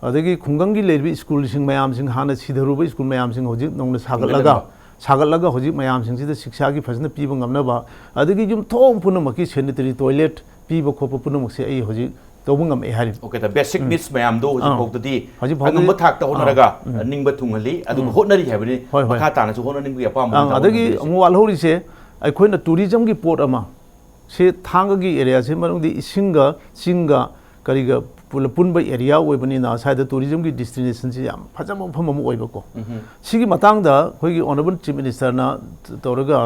ꯑꯗꯒꯤ ꯈꯨꯡꯒꯪꯒꯤ ꯂꯩꯔꯤꯕ ꯁ꯭ꯀꯨꯜꯁꯤꯡ ꯃꯌꯥꯝꯁꯤꯡ, ꯍꯥꯟꯅ ꯁꯤꯊꯔꯨꯕ ꯁ꯭ꯀꯨꯜ ꯃꯌꯥꯝꯁꯤꯡ ꯍꯧꯖꯤꯛ ꯅꯧꯅ ꯁꯥꯒꯠꯂꯒ, ꯍꯤꯡꯒꯠꯍꯟꯕ꯫ ꯁꯥꯒꯠꯂꯒ ꯍꯧꯖꯤꯛ ꯃꯌꯥꯝꯁꯤꯡꯁꯤꯗ ꯁꯤꯛꯁꯥꯒꯤ ꯐꯖꯅ ꯄꯤꯕ ꯉꯝꯅꯕ, ꯑꯗꯒꯤ ꯌꯨꯝꯊꯣꯡ ꯄꯨꯝꯅꯃꯛꯀꯤ ꯁꯦꯅꯤꯇꯔꯤ ꯇꯣꯏꯂꯦꯠ ꯄꯤꯕ ꯈꯣꯠꯄ ꯄꯨꯝꯅꯃꯛꯁꯦ ꯑꯩ ꯍꯧꯖꯤꯛ ꯇꯧꯕ ꯉꯝꯃꯛꯑꯦ ꯍꯥꯏꯔꯤꯕ꯫ Okay, the basic needs ꯃꯌꯥꯝꯗꯣ ꯍꯧꯖꯤꯛ ꯑꯥ꯫ ꯐꯥꯎꯗꯗꯤ ꯍꯧꯖꯤꯛ ꯐꯥꯎꯗꯗꯤ ꯑꯉꯝꯕ ꯊꯥꯛꯇ ꯑꯥ꯫ ꯍꯣꯠꯅꯔꯒ ꯎꯝ꯫ ꯅꯤꯡꯕ ꯊꯨꯡꯍꯜꯂꯤ, ꯑꯗꯨꯒ ꯎꯝ꯫ ꯍꯣꯠꯅꯔꯤ ꯍꯥꯏꯕꯅꯤ꯫ ꯍꯣꯏ, ꯍꯣꯏ꯫ ꯃꯈꯥ ꯇꯥꯅꯁꯨ ꯍꯣꯠꯅꯅꯤꯡꯕꯒꯤ ꯑꯄꯥꯝꯕ ꯑꯪ, ꯃꯇꯧ ꯑꯗꯒꯤ ꯎꯠꯂꯤꯁꯦ꯫ ꯑꯃꯨꯛ ꯋꯥꯠꯍꯧꯔꯤꯁꯦ, ꯑꯩꯈꯣꯏꯅ tourism ꯒꯤ ꯄꯣꯠ ꯑꯃ ꯁꯤ ꯊꯥꯡꯒꯒꯤ area ꯁꯤ ꯃꯅꯨꯡꯗꯤ ꯏꯁꯤꯡꯒ ꯆꯤꯡꯒ ꯀꯔꯤꯒ ꯄꯨꯂꯞ ꯄꯨꯟꯕ area ꯑꯣꯏꯕꯅꯤꯅ ꯁ꯭ꯋꯥꯏꯗ tourism ꯒꯤ destination ꯁꯤ ꯌꯥꯝ ꯐꯖꯕ ꯃꯐꯝ ꯑꯃ ꯑꯣꯏꯕꯀꯣ꯫ ꯎꯝ꯫ ꯁꯤꯒꯤ ꯃꯇꯥꯡꯗ ꯑꯩꯈꯣꯏꯒꯤ Honourable Chief Minister ꯅ ꯇꯧꯔꯒ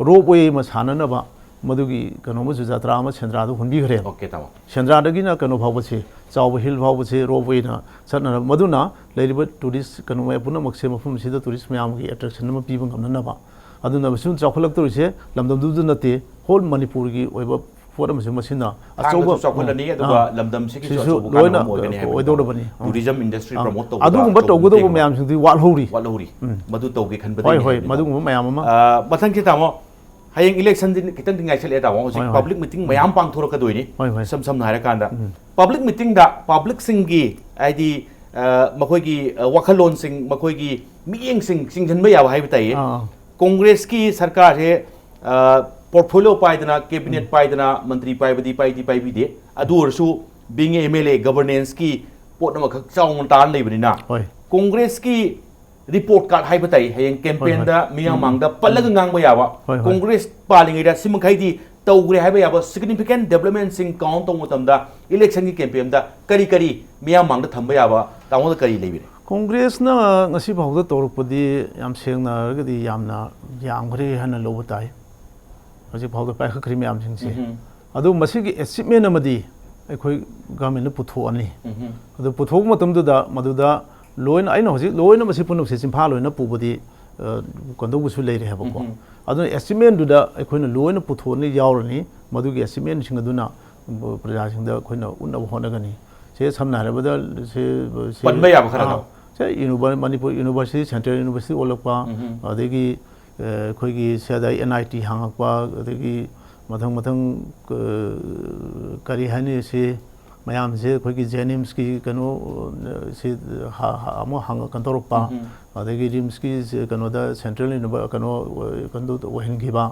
ropeway ꯑꯃ ꯁꯥꯟꯅꯅꯕ ꯃꯗꯨꯒꯤ ꯀꯩꯅꯣ ꯑꯃꯁꯨ ꯖꯇ꯭ꯔꯥ ꯑꯃ ꯁꯦꯟꯗ꯭ꯔꯥꯗ ꯍꯣꯟꯕꯤꯈ꯭ꯔꯦꯕ꯫ Okay, ꯇꯥꯃꯣ꯫ ꯁꯦꯟꯗ꯭ꯔꯥꯗꯒꯤꯅ ꯀꯩꯅꯣ ꯐꯥꯎꯕꯁꯤ, ꯆꯥꯎꯕ ꯍꯤꯜ ꯐꯥꯎꯕꯁꯤ ropeway ꯅ ꯆꯠꯅꯅꯕ, ꯃꯗꯨꯅ ꯂꯩꯔꯤꯕ tourist ꯀꯩꯅꯣ ꯃꯌꯥꯝ ꯄꯨꯝꯅꯃꯛꯁꯦ ꯃꯐꯝꯁꯤꯗ tourist ꯃꯌꯥꯝꯒꯤ attraction ꯑꯃ ꯄꯤꯕ ꯉꯝꯅꯅꯕ, ꯑꯗꯨꯅ ꯃꯁꯤ ꯆꯥꯎꯈꯠꯂꯛꯇꯧꯔꯤꯁꯦ ꯂꯝꯗꯝꯗꯨꯗ ꯅꯠꯇꯦ, whole ꯃꯅꯤꯄꯨꯔꯒꯤ ꯑꯣꯏꯕ ꯄꯣꯠ ꯑꯃꯁꯨ ꯃꯁꯤꯅ ꯊꯥꯡꯒꯁꯨ ꯑꯆꯧꯕ, ꯆꯥꯎꯈꯠꯂꯅꯤ, ꯑꯥ, ꯑꯗꯨꯒ ꯑꯥ, ꯂꯝꯗꯝꯁꯤꯒꯤꯁꯨ ꯁꯤꯁꯨ ꯑꯆꯧꯕ ꯂꯣꯏꯅ ꯀꯥꯟꯅꯕ ꯑꯣꯏꯒꯅꯤ ꯍꯥꯏꯕ ꯑꯣꯏꯗꯧꯔꯕꯅꯤ꯫ ꯃꯇꯝꯗ tourism industry ꯑꯥ, promote ꯇꯧꯕꯗ ꯑꯗꯨꯒꯨꯝꯕ ꯇꯧꯒꯦ ꯇꯧꯒꯗꯧꯕ ꯇꯧꯕ꯫ ꯃꯌꯥꯝꯁꯤꯡꯗꯤ ꯋꯥꯠꯍꯧꯔꯤ꯫ ꯋꯥꯠꯍꯧꯔꯤ꯫ ꯎꯝ꯫ ꯃꯗꯨ ꯇꯧꯒꯦ ꯈꯟꯕꯗꯤ ꯍꯣꯏ, ꯂꯩ ꯍꯣꯏ, ꯍꯥꯏꯕꯅꯤꯀꯣ꯫ ꯃꯗꯨꯒꯨꯝꯕ ꯃꯌꯥꯝ ꯑꯃ꯫ ꯑꯥ, ꯃꯊꯪꯁꯤ ꯇꯥꯃꯣ, ꯍꯌꯦꯡ election ꯗꯤ ꯈꯤꯇꯪꯗꯤ ꯉꯥꯏꯁꯜꯂꯛꯑꯦ ꯇꯥꯃꯣ꯫ ꯍꯧꯖꯤꯛ ꯍꯣꯏ, ꯍꯣꯏ꯫ Public meeting ꯃꯌꯥꯝ ꯄꯥꯡꯊꯣꯔꯛꯀꯗꯣꯏꯅꯤ꯫ ꯍꯣꯏ, ꯍꯣꯏ꯫ ꯏꯁꯝ ꯁꯝꯅ ꯍꯥꯏꯔꯀꯥꯟꯗ ꯎꯝ꯫ Public meeting ꯗ public ꯁꯤꯡꯒꯤ, ꯍꯥꯏꯗꯤ, ꯑꯥ, ꯃꯈꯣꯏꯒꯤ, ꯑꯥ, ꯋꯥꯈꯜꯂꯣꯟꯁꯤꯡ, ꯃꯈꯣꯏꯒꯤ ꯃꯤꯠꯌꯦꯡꯁꯤꯡ ꯆꯤꯡꯁꯤꯟꯕ ꯌꯥꯕ ꯍꯥꯏꯕ ꯇꯥꯏꯌꯦ꯫ ꯑꯥ꯫ ꯀꯣꯡꯒ꯭ꯔꯦꯁꯀꯤ ꯁꯔꯀꯥꯔꯁꯦ, ꯑꯥ, portfolio ꯄꯥꯏꯗꯅ, cabinet ꯄꯥꯏꯗꯅ, ꯃꯟꯇ꯭ꯔꯤ ꯄꯥꯏꯕꯗꯤ ꯄꯥꯏꯗꯤ ꯄꯥꯏꯕꯤꯗꯦ꯫ ꯑꯗꯨ ꯑꯣꯏꯔꯁꯨ, being a M L A, governance ꯀꯤ ꯄꯣꯠ ꯑꯃꯈꯛ ꯆꯥꯎꯅ ꯇꯥꯔ ꯂꯩꯕꯅꯤꯅ, ꯍꯣꯏ꯫ ꯀꯣꯡꯒ꯭ꯔꯦꯁꯀꯤ report card ꯍꯥꯏꯕ ꯇꯥꯏ, ꯍꯌꯦꯡ campaign ꯍꯣꯏ, ꯍꯣꯏ꯫ ꯗ ꯃꯤꯌꯥꯝ ꯎꯝ꯫ ꯃꯥꯡꯗ ꯄꯜꯂꯒ ꯉꯥꯡꯕ ꯌꯥꯕ, ꯍꯣꯏ, ꯍꯣꯏ꯫ ꯀꯣꯡꯒ꯭ꯔꯦꯁ ꯄꯥꯜꯂꯤꯉꯩꯗ ꯁꯤꯃꯈꯩꯗꯤ ꯇꯧꯈ꯭ꯔꯦ ꯍꯥꯏꯕ ꯌꯥꯕ significant development ꯁꯤꯡ count ꯇꯧꯕ ꯃꯇꯝꯗ, election ꯒꯤ campaign ꯗ ꯀꯔꯤ ꯀꯔꯤ ꯃꯤꯌꯥꯝ ꯃꯥꯡꯗ ꯊꯝꯕ ꯌꯥꯕ, ꯇꯥꯃꯣꯗ ꯀꯔꯤ ꯂꯩꯕꯤꯔꯦ? ꯀꯣꯡꯒ꯭ꯔꯦꯁꯅ ꯉꯁꯤ ꯐꯥꯎꯗ ꯇꯧꯔꯛꯄꯗꯤ ꯌꯥꯝ ꯁꯦꯡꯅ ꯍꯥꯏꯔꯒꯗꯤ ꯌꯥꯝꯅ ꯌꯥꯝꯈ꯭ꯔꯦ ꯍꯥꯏꯅ ꯂꯧꯕ ꯇꯥꯏ꯫ ꯍꯧꯖꯤꯛ ꯐꯥꯎꯗ ꯄꯥꯏꯈꯠꯈ꯭ꯔꯤ ꯃꯌꯥꯝꯁꯤꯡꯁꯦ꯫ ꯎꯝ꯫ ꯑꯗꯨ ꯃꯁꯤꯒꯤ achievement ꯑꯃꯗꯤ ꯑꯩꯈꯣꯏ government ꯅ ꯄꯨꯊꯣꯛꯑꯅꯤ꯫ ꯎꯝ꯫ ꯑꯗꯨ ꯄꯨꯊꯣꯛꯄ ꯃꯇꯝꯗꯨꯗ ꯃꯗꯨꯗ ꯂꯣꯏꯅ, ꯑꯩꯅ ꯍꯧꯖꯤꯛ ꯂꯣꯏꯅ ꯃꯁꯤ ꯄꯨꯝꯅꯃꯛꯁꯦ ꯆꯤꯟꯐꯥ ꯂꯣꯏꯅ ꯄꯨꯕꯗꯤ, ꯑ, ꯀꯩꯗꯧꯕꯁꯨ ꯂꯩꯔꯦ ꯍꯥꯏꯕꯀꯣ꯫ ꯎꯝ꯫ ꯑꯗꯨꯅ achievement ꯗꯨꯗ ꯑꯩꯈꯣꯏꯅ ꯂꯣꯏꯅ ꯄꯨꯊꯣꯛꯑꯅꯤ, ꯌꯥꯎꯔꯅꯤ꯫ ꯃꯗꯨꯒꯤ achievement ꯁꯤꯡ ꯑꯗꯨꯅ ꯄ꯭ꯔꯖꯥꯁꯤꯡꯗ ꯑꯩꯈꯣꯏꯅ ꯎꯠꯅꯕ ꯍꯣꯠꯅꯒꯅꯤ꯫ ꯁꯦ ꯁꯝꯅ ꯍꯥꯏꯔꯕꯗ ꯁꯦ, ꯁꯦ, ꯄꯟꯕ ꯌꯥꯕ ꯈꯔ ꯑꯥ, ꯇꯧ꯫ ꯁꯦ ꯌꯨꯅꯤꯚꯔ-, ꯃꯅꯤꯄꯨꯔ university, central university ꯑꯣꯜꯂꯛꯄ, ꯎꯝ꯫ ꯑꯗꯒꯤ, ꯑ, ꯑꯩꯈꯣꯏꯒꯤ ꯁꯤꯗ NIT ꯍꯥꯡꯉꯛꯄ, ꯑꯗꯒꯤ ꯃꯊꯪ ꯃꯊꯪ, ꯑ, ꯀꯔꯤ ꯍꯥꯏꯅꯤ, ꯁꯤ ꯃꯌꯥꯝꯁꯦ ꯑꯩꯈꯣꯏꯒꯤ JNIMS ꯀꯤ ꯀꯩꯅꯣ, ꯑ, ꯁꯤ ꯍ-, ꯍ-, ꯑꯃꯨꯛ ꯍꯥꯡꯉꯛ-, ꯀꯩꯅꯣ ꯇꯧꯔꯛꯄ, ꯎꯝ꯫ ꯑꯗꯒꯤ RIMS ꯀꯤ ꯁꯤ ꯀꯩꯅꯣꯗ central ꯌꯨꯅꯤꯚꯔ-, ꯀꯩꯅꯣ, ꯑ, ꯀꯩꯅꯣ ꯑꯣꯏꯍꯟꯈꯤꯕ,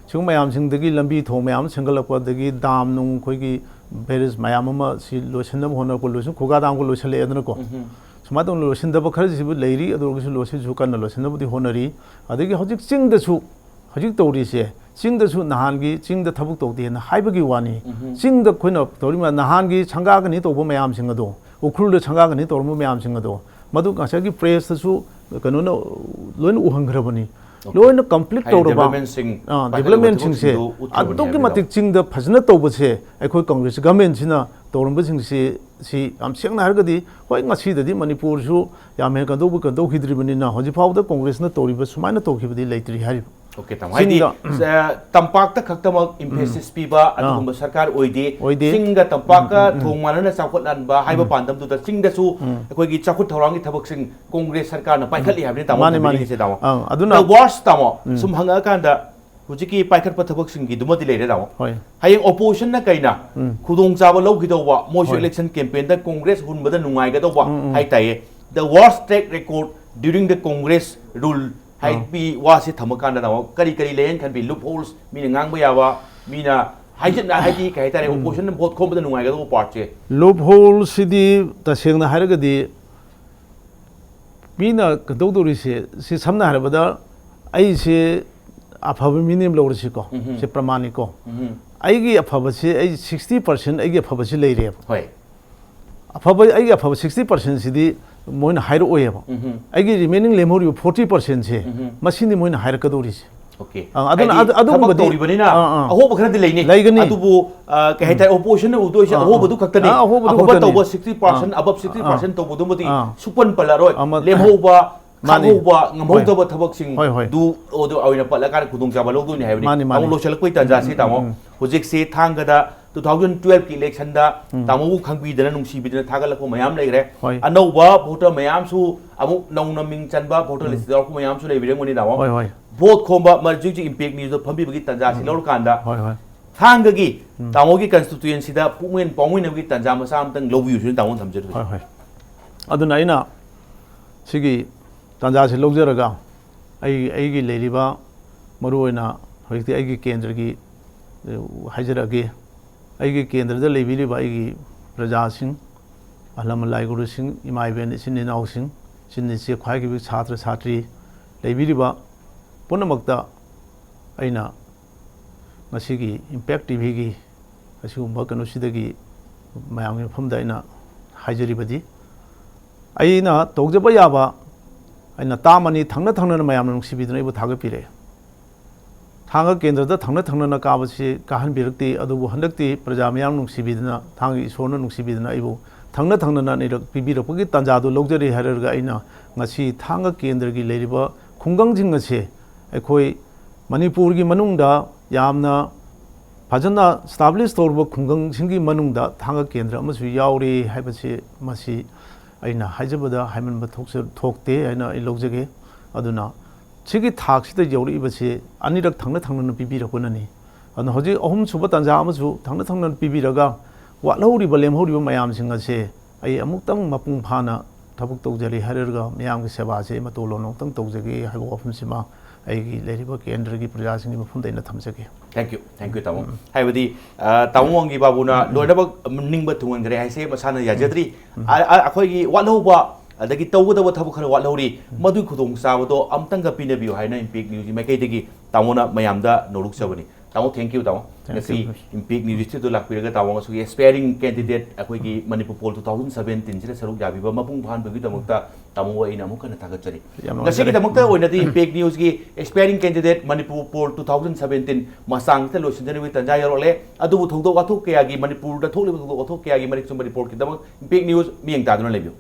ꯁꯤꯒꯨꯝꯕ ꯃꯌꯥꯝꯁꯤꯡꯗꯒꯤ ꯂꯝꯕꯤ ꯊꯣꯡ ꯃꯌꯥꯝ ꯑꯃ ꯁꯦꯝꯒꯠꯂꯛꯄ, ꯑꯗꯒꯤ ꯗꯥꯝ ꯅꯨꯡ, ꯑꯩꯈꯣꯏꯒꯤ ꯕꯦꯔꯦꯖ ꯃꯌꯥꯝ ꯑꯃ ꯁꯤ ꯂꯣꯏꯁꯤꯟꯅꯕ ꯍꯣꯠꯅꯔꯛꯄ, ꯂꯣꯏꯁꯤꯟ, ꯈꯨꯒꯥ ꯗꯥꯝꯒ ꯂꯣꯏꯁꯤꯜꯂꯛꯑꯦꯗꯅꯀꯣ꯫ ꯎꯝ꯫ ꯁꯨꯃꯥꯏꯅ ꯇꯧꯅ ꯂꯣꯏꯁꯤꯟꯗꯕ ꯈꯔꯁꯤꯕꯨ ꯂꯩꯔꯤ, ꯑꯗꯨ ꯑꯣꯏꯔꯒꯁꯨ ꯂꯣꯏꯁꯤꯟꯁꯨ ꯀꯟꯅ ꯂꯣꯏꯁꯤꯟꯅꯕꯗꯤ ꯍꯣꯠꯅꯔꯤ꯫ ꯑꯗꯒꯤ ꯍꯧꯖꯤꯛ ꯆꯤꯡꯗꯁꯨ, ꯍꯧꯖꯤꯛ ꯇꯧꯔꯤꯁꯦ, ꯆꯤꯡꯗꯁꯨ ꯅꯍꯥꯟꯒꯤ ꯆꯤꯡꯗ ꯊꯕꯛ ꯇꯧꯗꯦꯅ ꯍꯥꯏꯕꯒꯤ ꯋꯥꯅꯤ꯫ ꯎꯝ꯫ ꯆꯤꯡꯗ ꯑꯩꯈꯣꯏꯅ ꯇꯧꯔꯤꯕ ꯅꯍꯥꯟꯒꯤ ꯁꯪꯒꯥꯒꯅꯤ ꯇꯧꯕ ꯃꯌꯥꯝꯁꯤꯡ ꯑꯗꯣ, ꯎꯈ꯭ꯔꯨꯜꯗ ꯁꯪꯒꯥꯒꯅꯤ ꯇꯧꯔꯝꯕ ꯃꯌꯥꯝꯁꯤꯡ ꯑꯗꯣ, ꯃꯗꯨ ꯉꯁꯥꯏꯒꯤ ꯄ꯭ꯔꯦꯁꯇꯁꯨ ꯀꯩꯅꯣꯅ ꯂꯣꯏꯅ ꯎꯍꯟꯈ꯭ꯔꯕꯅꯤ꯫ ꯑꯣꯀꯦ꯫ ꯂꯣꯏꯅ ꯀꯝꯄ꯭ꯂꯤꯠ ꯍꯥꯏꯗꯤ ꯇꯧꯔꯕ, ꯗꯤꯕ꯭ꯂꯞꯃꯦꯟꯁꯤꯡ ꯑꯥ, ꯄꯥꯏꯈꯠꯂꯤꯕ ꯗꯤꯕ꯭ꯂꯞꯃꯦꯟꯁꯤꯡꯁꯦ ꯊꯕꯛꯁꯤꯡꯗꯨ ꯎꯠꯈ꯭ꯔꯕꯅꯤ ꯑꯗꯨꯛꯀꯤ ꯍꯥꯏꯕꯅꯤꯗ꯫ ꯃꯇꯤꯛ ꯆꯤꯡꯗ ꯐꯖꯅ ꯇꯧꯕꯁꯦ ꯑꯩꯈꯣꯏ ꯀꯪꯒ꯭ꯔꯦꯁ ꯒꯚꯔꯟꯃꯦꯟꯁꯤꯅ ꯇꯧꯔꯝꯕꯁꯤꯡꯁꯤ, ꯁꯤ ꯌꯥꯝ ꯁꯦꯡꯅ ꯍꯥꯏꯔꯒꯗꯤ, ꯍꯣꯏ, ꯉꯁꯤꯗꯗꯤ ꯃꯅꯤꯄꯨꯔꯁꯨ ꯌꯥꯝ ꯍꯦꯟꯅ ꯀꯟꯗꯧꯕ ꯀꯟꯗꯧꯈꯤꯗ꯭ꯔꯤꯕꯅꯤꯅ, ꯍꯧꯖꯤꯛ ꯐꯥꯎꯕꯗ ꯀꯪꯒ꯭ꯔꯦꯁꯅ ꯇꯧꯔꯤꯕ ꯁꯨꯃꯥꯏꯅ ꯇꯧꯈꯤꯕꯗꯤ ꯂꯩꯇ꯭ꯔꯤ ꯍꯥꯏꯔꯤꯕ꯫ ꯑꯣꯀꯦ, ꯇꯥꯃꯣ꯫ ꯍꯥꯏꯗꯤ, ꯆꯤꯡꯗ, ꯎꯝ꯫ ꯑ, ꯇꯝꯄꯥꯛꯇ ꯈꯛꯇꯃꯛ ꯏꯝꯐꯦꯁꯤꯁ ꯄꯤꯕ ꯑꯥ꯫ ꯑꯗꯨꯒꯨꯝꯕ ꯁꯔꯀꯥꯔ ꯑꯣꯏꯗꯦ꯫ ꯑꯣꯏꯗꯦ꯫ ꯆꯤꯡꯒ ꯇꯝꯄꯥꯛꯀ ꯎꯝ, ꯎꯝ, ꯎꯝ꯫ ꯊꯣꯡ ꯃꯥꯟꯅꯅ ꯆꯥꯎꯈꯠꯍꯟꯕ ꯍꯥꯏꯕ ꯎꯝ꯫ ꯄꯥꯟꯗꯝꯗꯨꯗ ꯆꯤꯡꯗꯁꯨ ꯎꯝ꯫ ꯑꯩꯈꯣꯏꯒꯤ ꯆꯥꯎꯈꯠ ꯊꯧꯔꯥꯡꯒꯤ ꯊꯕꯛꯁꯤꯡ ꯀꯣꯡꯒ꯭ꯔꯦꯁ ꯁꯔꯀꯥꯔꯅ ꯄꯥꯏꯈꯠꯂꯤ ꯍꯥꯏꯕꯅꯤ, ꯇꯥꯃꯣ, ꯃꯥꯅꯤ, ꯃꯥꯅꯤ꯫ ꯊꯝꯕꯤꯅꯤꯡꯉꯤꯁꯦ, ꯇꯥꯃꯣ꯫ ꯑꯪ, ꯑꯗꯨꯅ The worst, ꯇꯥꯃꯣ, ꯎꯝ꯫ ꯁꯨꯝ ꯍꯪꯉꯛꯑꯀꯥꯟꯗ ꯍꯧꯖꯤꯛꯀꯤ ꯄꯥꯏꯈꯠꯄ ꯊꯕꯛꯁꯤꯡꯒꯤꯗꯨꯃꯗꯤ ꯂꯩꯔꯦ, ꯇꯥꯃꯣ꯫ ꯍꯣꯏ꯫ ꯍꯌꯦꯡ ꯑꯣꯄꯣꯖꯤꯁꯟꯅ ꯀꯩꯅ ꯎꯝ꯫ ꯈꯨꯗꯣꯡꯆꯥꯕ ꯂꯧꯈꯤꯗꯧꯕ, ꯃꯣꯏꯁꯨ ꯍꯣꯏ꯫ ꯏꯂꯦꯛꯁꯟ ꯀꯦꯝꯄꯦꯟꯗ ꯀꯣꯡꯒ꯭ꯔꯦꯁ ꯍꯨꯟꯕꯗ ꯅꯨꯡꯉꯥꯏꯒꯗꯧꯕ ꯎꯝ, ꯎꯝ꯫ ꯍꯥꯏꯇꯥꯏꯌꯦ꯫ The worst track record during the Congress rule ꯑꯥ꯫ ꯍꯥꯏꯕꯤ ꯋꯥꯁꯦ ꯊꯝꯃꯀꯥꯟꯗ, ꯇꯥꯃꯣ, ꯀꯔꯤ ꯀꯔꯤ ꯂꯩꯌꯦꯅ ꯈꯟꯕꯤ? ꯂꯨꯞ ꯍꯣꯜꯁ, ꯃꯤꯅ ꯉꯥꯡꯕ ꯌꯥꯕ, ꯃꯤꯅ ꯍꯥꯏꯖꯤꯟ ꯍꯥꯏꯗꯤ ꯀꯩ ꯍꯥꯏꯇꯥꯔꯦ, ꯎꯝ꯫ ꯑꯣꯄꯣꯖꯤꯁꯟꯅ ꯚꯣꯠ ꯈꯣꯝꯕꯗ ꯅꯨꯡꯉꯥꯏꯒꯗꯧꯕ ꯄꯥꯔꯠꯁꯦ꯫ ꯂꯨꯞ ꯍꯣꯜꯁꯤꯗꯤ ꯇꯁꯦꯡꯅ ꯍꯥꯏꯔꯒꯗꯤ ꯃꯤꯅ ꯀꯩꯗꯧꯗꯧꯔꯤꯁꯦ, ꯁꯤ ꯁꯝꯅ ꯍꯥꯏꯔꯕꯗ ꯑꯩꯁꯦ ꯑꯐꯕ ꯃꯤꯅꯦ ꯂꯧꯔꯁꯤꯀꯣ, ꯎꯝꯍꯨꯝ꯫ ꯁꯤ ꯄ꯭ꯔꯃꯥꯟꯅꯤꯀꯣ꯫ ꯎꯝꯍꯨꯝ꯫ ꯑꯩꯒꯤ ꯑꯐꯕꯁꯤ, ꯑꯩ sixty percent ꯑꯩꯒꯤ ꯑꯐꯕꯁꯤ ꯂꯩꯔꯦꯕ꯫ ꯍꯣꯏ꯫ ꯑꯐꯕ, ꯑꯩꯒꯤ ꯑꯐꯕ sixty percent ꯁꯤꯗꯤ ꯃꯣꯏꯅ ꯍꯥꯏꯔꯛꯑꯣꯏꯕ꯫ ꯎꯝꯍꯨꯝ꯫ ꯑꯩꯒꯤ remaining ꯂꯦꯝꯍꯧꯔꯤꯕ forty percent ꯁꯦ, ꯎꯝꯍꯨꯝ꯫ ꯃꯁꯤꯅꯤ ꯃꯣꯏꯅ ꯍꯥꯏꯔꯛꯀꯗꯧꯔꯤꯁꯦ꯫ ꯑꯣꯀꯦ꯫ ꯑꯥ, ꯑꯗꯨꯅ ꯍꯥꯏꯗꯤ ꯑꯗꯨ, ꯊꯕꯛ ꯑꯗꯨꯒꯨꯝꯕꯗꯤ ꯇꯧꯔꯤꯕꯅꯤꯅ ꯑꯥ, ꯑꯥ꯫ ꯑꯍꯣꯕ ꯈꯔꯗꯤ ꯂꯩꯅꯤ꯫ ꯂꯩꯒꯅꯤ꯫ ꯑꯗꯨꯕꯨ, ꯑ, ꯀꯩ ꯍꯥꯏꯇꯥꯔꯦ, ꯎꯝ꯫ ꯑꯣꯄꯣꯖꯤꯁꯟꯅ ꯎꯗꯣꯏꯁꯦ ꯑꯥ, ꯑꯥ꯫ ꯑꯍꯣꯕꯗꯨ ꯈꯛꯇꯅꯤ꯫ ꯑꯥ, ꯑꯍꯣꯕꯗꯨ ꯑꯐꯕ ꯈꯛꯇꯅꯤ꯫ ꯇꯧꯕ sixty percent, ꯑꯥ꯫ Above sixty percent ꯑꯥ, ꯑꯥ꯫ ꯇꯧꯕꯗꯨꯃꯗꯤ ꯑꯥ꯫ ꯁꯨꯄꯟ ꯄꯜꯂꯔꯣꯏ꯫ ꯑꯃ-, ꯂꯦꯝꯍꯧꯕ, ꯃꯥꯅꯤ꯫ ꯈꯥꯛꯍꯧꯕ, ꯍꯣꯏ꯫ ꯉꯝꯍꯧꯗꯕ ꯊꯕꯛꯁꯤꯡ ꯍꯣꯏ, ꯍꯣꯏ꯫ ꯗꯨ ꯑꯗꯨ ꯑꯣꯏꯅ ꯄꯜꯂꯀꯥꯟꯗ ꯈꯨꯗꯣꯡꯆꯥꯕ ꯂꯧꯗꯣꯏꯅꯤ ꯍꯥꯏꯕꯅꯤ꯫ ꯃꯥꯅꯤ, ꯃꯥꯅꯤ꯫ ꯇꯥꯃꯣ, ꯂꯣꯏꯁꯤꯜꯂꯛꯄꯩ ꯇꯥꯟꯖꯥꯁꯤ, ꯎꯝ, ꯎꯝ, ꯇꯥꯃꯣ꯫ ꯎꯝ, ꯎꯝ꯫ ꯍꯧꯖꯤꯛꯁꯤ ꯊꯥꯡꯒꯗ two thousand twelve ꯀꯤ election ꯗ ꯎꯝ꯫ ꯇꯥꯃꯣꯕꯨ ꯈꯪꯕꯤꯗꯅ, ꯅꯨꯡꯁꯤꯕꯤꯗꯅ ꯊꯥꯒꯠꯂꯛꯄ ꯃꯌꯥꯝ ꯂꯩꯈ꯭ꯔꯦ꯫ ꯍꯣꯏ꯫ ꯑꯅꯧꯕ voter ꯃꯌꯥꯝꯁꯨ ꯑꯃꯨꯛ ꯅꯧꯅ ꯃꯤꯡ ꯆꯟꯕ voter ꯎꯝ꯫ list ꯇ ꯌꯥꯎꯔꯛꯄ ꯃꯌꯥꯝꯁꯨ ꯂꯩꯕꯤꯔꯝꯒꯅꯤ, ꯇꯥꯃꯣ꯫ ꯍꯣꯏ, ꯍꯣꯏ꯫ ꯚꯣꯠ ꯈꯣꯝꯕ ꯃꯔ-, ꯍꯧꯖꯤꯛ ꯍꯧꯖꯤꯛ Impact News ꯗ ꯐꯝꯕꯤꯕꯒꯤ ꯇꯥꯟꯖꯥꯁꯤ ꯎꯝ꯫ ꯂꯧꯔꯀꯥꯟꯗ ꯍꯣꯏ, ꯍꯣꯏ꯫ ꯊꯥꯡꯒꯒꯤ ꯎꯝ꯫ ꯇꯥꯃꯣꯒꯤ constituency ꯗ ꯄꯨꯛꯃꯦꯟ ꯄꯥꯎꯃꯤꯟꯅꯕꯒꯤ ꯇꯥꯟꯖꯥ ꯃꯆꯥ ꯑꯃꯇꯪ ꯂꯧꯕꯤꯌꯨ ꯁꯤꯅ ꯇꯥꯃꯣꯅ ꯊꯝꯖꯔꯤꯕꯁꯦ꯫ ꯍꯣꯏ, ꯍꯣꯏ꯫ ꯑꯗꯨꯅ ꯑꯩꯅ ꯁꯤꯒꯤ ꯇꯥꯟꯖꯥꯁꯤ ꯂꯧꯖꯔꯒ ꯑꯩ, ꯑꯩꯒꯤ ꯂꯩꯔꯤꯕ ꯃꯔꯨꯑꯣꯏꯅ ꯍꯧꯖꯤꯛꯇꯤ ꯑꯩꯒꯤ ꯀꯦꯟꯗ꯭ꯔꯒꯤ, ꯑ, ꯍꯥꯏꯖꯔꯛꯑꯒꯦ꯫ ꯑꯩꯒꯤ ꯀꯦꯟꯗ꯭ꯔꯗ ꯂꯩꯕꯤꯔꯤꯕ ꯑꯩꯒꯤ ꯄ꯭ꯔꯖꯥꯁꯤꯡ, ꯑꯍꯜ ꯂꯃꯟ ꯂꯥꯏ ꯒꯨꯔꯨꯁꯤꯡ, ꯏꯃꯥ ꯏꯕꯦꯟ ꯏꯆꯤꯟ ꯏꯅꯥꯎꯁꯤꯡ, ꯏꯆꯤꯟ ꯏꯆꯦ ꯈ꯭ꯋꯥꯏꯒꯤ ꯁꯥꯇ꯭ꯔ ꯁꯥꯇ꯭ꯔꯤ ꯂꯩꯕꯤꯔꯤꯕ ꯄꯨꯝꯅꯃꯛꯇ ꯑꯩꯅ ꯉꯁꯤꯒꯤ ꯏꯝꯄꯦꯛ ꯇꯤ ꯚꯤꯒꯤ ꯑꯁꯤꯒꯨꯝꯕ ꯀꯩꯅꯣꯁꯤꯗꯒꯤ ꯃꯌꯥꯝꯒꯤ ꯃꯐꯝꯗ ꯑꯩꯅ ꯍꯥꯏꯖꯔꯤꯕꯗꯤ, ꯑꯩꯅ ꯇꯧꯖꯕ ꯌꯥꯕ ꯑꯩꯅ ꯇꯥꯝ ꯑꯅꯤ ꯊꯪꯅ ꯊꯪꯅꯅ ꯃꯌꯥꯝꯅ ꯅꯨꯡꯁꯤꯕꯤꯗꯨꯅ ꯑꯩꯕꯨ ꯊꯥꯒꯠꯄꯤꯔꯛꯑꯦ꯫ ꯊꯥꯡꯒ ꯀꯦꯟꯗ꯭ꯔꯗ ꯊꯪꯅ ꯊꯪꯅꯅ ꯀꯥꯕꯁꯤ ꯀꯥꯍꯟꯕꯤꯔꯛꯇꯦ, ꯑꯗꯨꯕꯨ ꯍꯟꯗꯛꯇꯤ ꯄ꯭ꯔꯖꯥ ꯃꯌꯥꯝ ꯅꯨꯡꯁꯤꯕꯤꯗꯨꯅ, ꯊꯥꯡꯒ ꯏꯁꯣꯔꯅ ꯅꯨꯡꯁꯤꯕꯤꯗꯨꯅ ꯑꯩꯕꯨ ꯊꯪꯅ ꯊꯪꯅꯅ ꯑꯅꯤꯔꯛ ꯄꯤꯕꯤꯔꯛꯄꯒꯤ ꯇꯥꯟꯖꯥꯗꯨ ꯂꯧꯖꯔꯤ ꯍꯥꯏꯔꯒ ꯑꯩꯅ ꯉꯁꯤ ꯊꯥꯡꯒ ꯀꯦꯟꯗ꯭ꯔꯒꯤ ꯂꯩꯔꯤꯕ ꯈꯨꯡꯒꯪꯁꯤꯡ ꯑꯁꯦ ꯑꯩꯈꯣꯏ ꯃꯅꯤꯄꯨꯔꯒꯤ ꯃꯅꯨꯡꯗ ꯌꯥꯝꯅ ꯐꯖꯅ establish ꯇꯧꯔꯕ ꯈꯨꯡꯒꯪꯁꯤꯡꯒꯤ ꯃꯅꯨꯡꯗ ꯊꯥꯡꯒ ꯀꯦꯟꯗ꯭ꯔ ꯑꯃꯁꯨ ꯌꯥꯎꯔꯤ ꯍꯥꯏꯕꯁꯤ, ꯃꯁꯤ ꯑꯩꯅ ꯍꯥꯏꯖꯕꯗ ꯍꯥꯏꯃꯟꯕ ꯊꯣꯛꯆ-, ꯊꯣꯛꯇꯦ ꯍꯥꯏꯅ ꯑꯩ ꯂꯧꯖꯒꯦ꯫ ꯑꯗꯨꯅ ꯁꯤꯒꯤ ꯊꯥꯛꯁꯤꯗ ꯌꯧꯔꯛꯏꯕꯁꯤ ꯑꯅꯤꯔꯛ ꯊꯪꯅ ꯊꯪꯅꯅ ꯄꯤꯕꯤꯔꯛꯄꯅꯅꯤ꯫ ꯑꯗꯨꯅ ꯍꯧꯖꯤꯛ ꯑꯍꯨꯝꯁꯨꯕ ꯇꯥꯟꯖꯥ ꯑꯃꯁꯨ ꯊꯪꯅ ꯊꯪꯅꯅ ꯄꯤꯕꯤꯔꯒ ꯋꯥꯠꯍꯧꯔꯤꯕ, ꯂꯦꯝꯍꯧꯔꯤꯕ ꯃꯌꯥꯝꯁꯤꯡ ꯑꯁꯦ ꯑꯩ ꯑꯃꯨꯛꯇꯪ ꯃꯄꯨꯡ ꯐꯥꯅ ꯊꯕꯛ ꯇꯧꯖꯔꯤ ꯍꯥꯏꯔꯒ ꯃꯌꯥꯝꯒꯤ ꯁꯦꯕꯥꯁꯦ ꯃꯇꯣꯜ ꯂꯣꯟ ꯑꯃꯨꯛꯇꯪ ꯇꯧꯖꯒꯦ ꯍꯥꯏꯕ ꯋꯥꯐꯝꯁꯤꯃ ꯑꯩꯒꯤ ꯂꯩꯔꯤꯕ ꯀꯦꯟꯗ꯭ꯔꯒꯤ ꯄ꯭ꯔꯖꯥꯁꯤꯡꯒꯤ ꯃꯐꯝꯗ ꯑꯩꯅ ꯊꯝꯖꯒꯦ꯫ Thank you, thank you, ꯇꯥꯃꯣ꯫ ꯍꯥꯏꯕꯗꯤ, ꯑ, ꯇꯥꯃꯣ ꯋꯥꯡꯒꯤ ꯕꯥꯕꯨꯅ ꯂꯣꯏꯅꯃꯛ ꯅꯤꯡꯕ ꯊꯨꯡꯍꯟꯈ꯭ꯔꯦ ꯍꯥꯏꯁꯦ ꯃꯁꯥꯅ ꯌꯥꯖꯗ꯭ꯔꯤ꯫ ꯑ, ꯑ, ꯑꯩꯈꯣꯏꯒꯤ ꯋꯥꯠꯍꯧꯕ, ꯑꯗꯒꯤ ꯇꯧꯒꯗꯕ ꯊꯕꯛ ꯈꯔ ꯋꯥꯠꯍꯧꯔꯤ, ꯃꯗꯨꯒꯤ ꯈꯨꯗꯣꯡꯆꯥꯕꯗꯣ ꯑꯝꯇꯪꯒ ꯄꯤꯅꯕꯤꯌꯨ ꯍꯥꯏꯅ ꯏꯝꯄꯦꯛ ꯅ꯭ꯌꯨꯁꯀꯤ ꯃꯥꯏꯀꯩꯗꯒꯤ ꯇꯥꯃꯣꯅ ꯃꯌꯥꯝꯗ ꯅꯣꯂꯨꯛꯆꯕꯅꯤ꯫ ꯇꯥꯃꯣ, thank you, ꯇꯥꯃꯣ꯫ Thank you, ꯉꯁꯤ sir꯫ ꯏꯝꯄꯦꯛ ꯅ꯭ꯌꯨꯁ ꯏꯁꯇꯨꯗꯤꯑꯣꯗ ꯂꯥꯛꯄꯤꯔꯒ ꯇꯥꯃꯣ ꯉꯁꯤꯒꯤ aspiring candidate ꯑꯩꯈꯣꯏꯒꯤ Manipur pol two thousand seventeen ꯁꯤꯗ ꯁꯔꯨꯛ ꯌꯥꯕꯤꯕ ꯃꯄꯨꯡ ꯐꯥꯍꯟꯕꯒꯤꯗꯃꯛꯇ ꯇꯥꯃꯣꯕꯨ ꯑꯩꯅ ꯑꯃꯨꯛ ꯍꯟꯅ ꯊꯥꯒꯠꯆꯔꯤ꯫ ꯌꯥꯝ ꯅꯨꯡꯉꯥꯏꯖꯔꯦ꯫ ꯉꯁꯤꯒꯤꯗꯃꯛꯇ ꯑꯣꯏꯅꯗꯤ ꯏꯝꯄꯦꯛ ꯅ꯭ꯌꯨꯁꯀꯤ aspiring candidate ꯃꯅꯤꯄꯨꯔ ꯄꯣꯜ two thousand seventeen ꯃꯆꯥꯡꯁꯤꯗ ꯂꯣꯏꯁꯤꯟꯖꯅꯕꯒꯤ ꯇꯥꯟꯖꯥ ꯌꯧꯔꯛꯂꯦ꯫ ꯑꯗꯨꯕꯨ ꯊꯧꯗꯣꯛ ꯋꯥꯊꯣꯛ ꯀꯌꯥꯒꯤ, ꯃꯅꯤꯄꯨꯔꯗ ꯊꯣꯛꯂꯤꯕ ꯊꯧꯗꯣꯛ ꯋꯥꯊꯣꯛ ꯀꯌꯥꯒꯤ ꯃꯔꯤꯛ ꯆꯨꯝꯕ ꯔꯤꯄꯣꯔꯠꯀꯤꯗꯃꯛ ꯏꯝꯄꯦꯛ ꯅ꯭ꯌꯨꯁ ꯃꯤꯠꯌꯦꯡ ꯇꯥꯗꯨꯅ ꯂꯩꯕꯤꯌꯨ꯫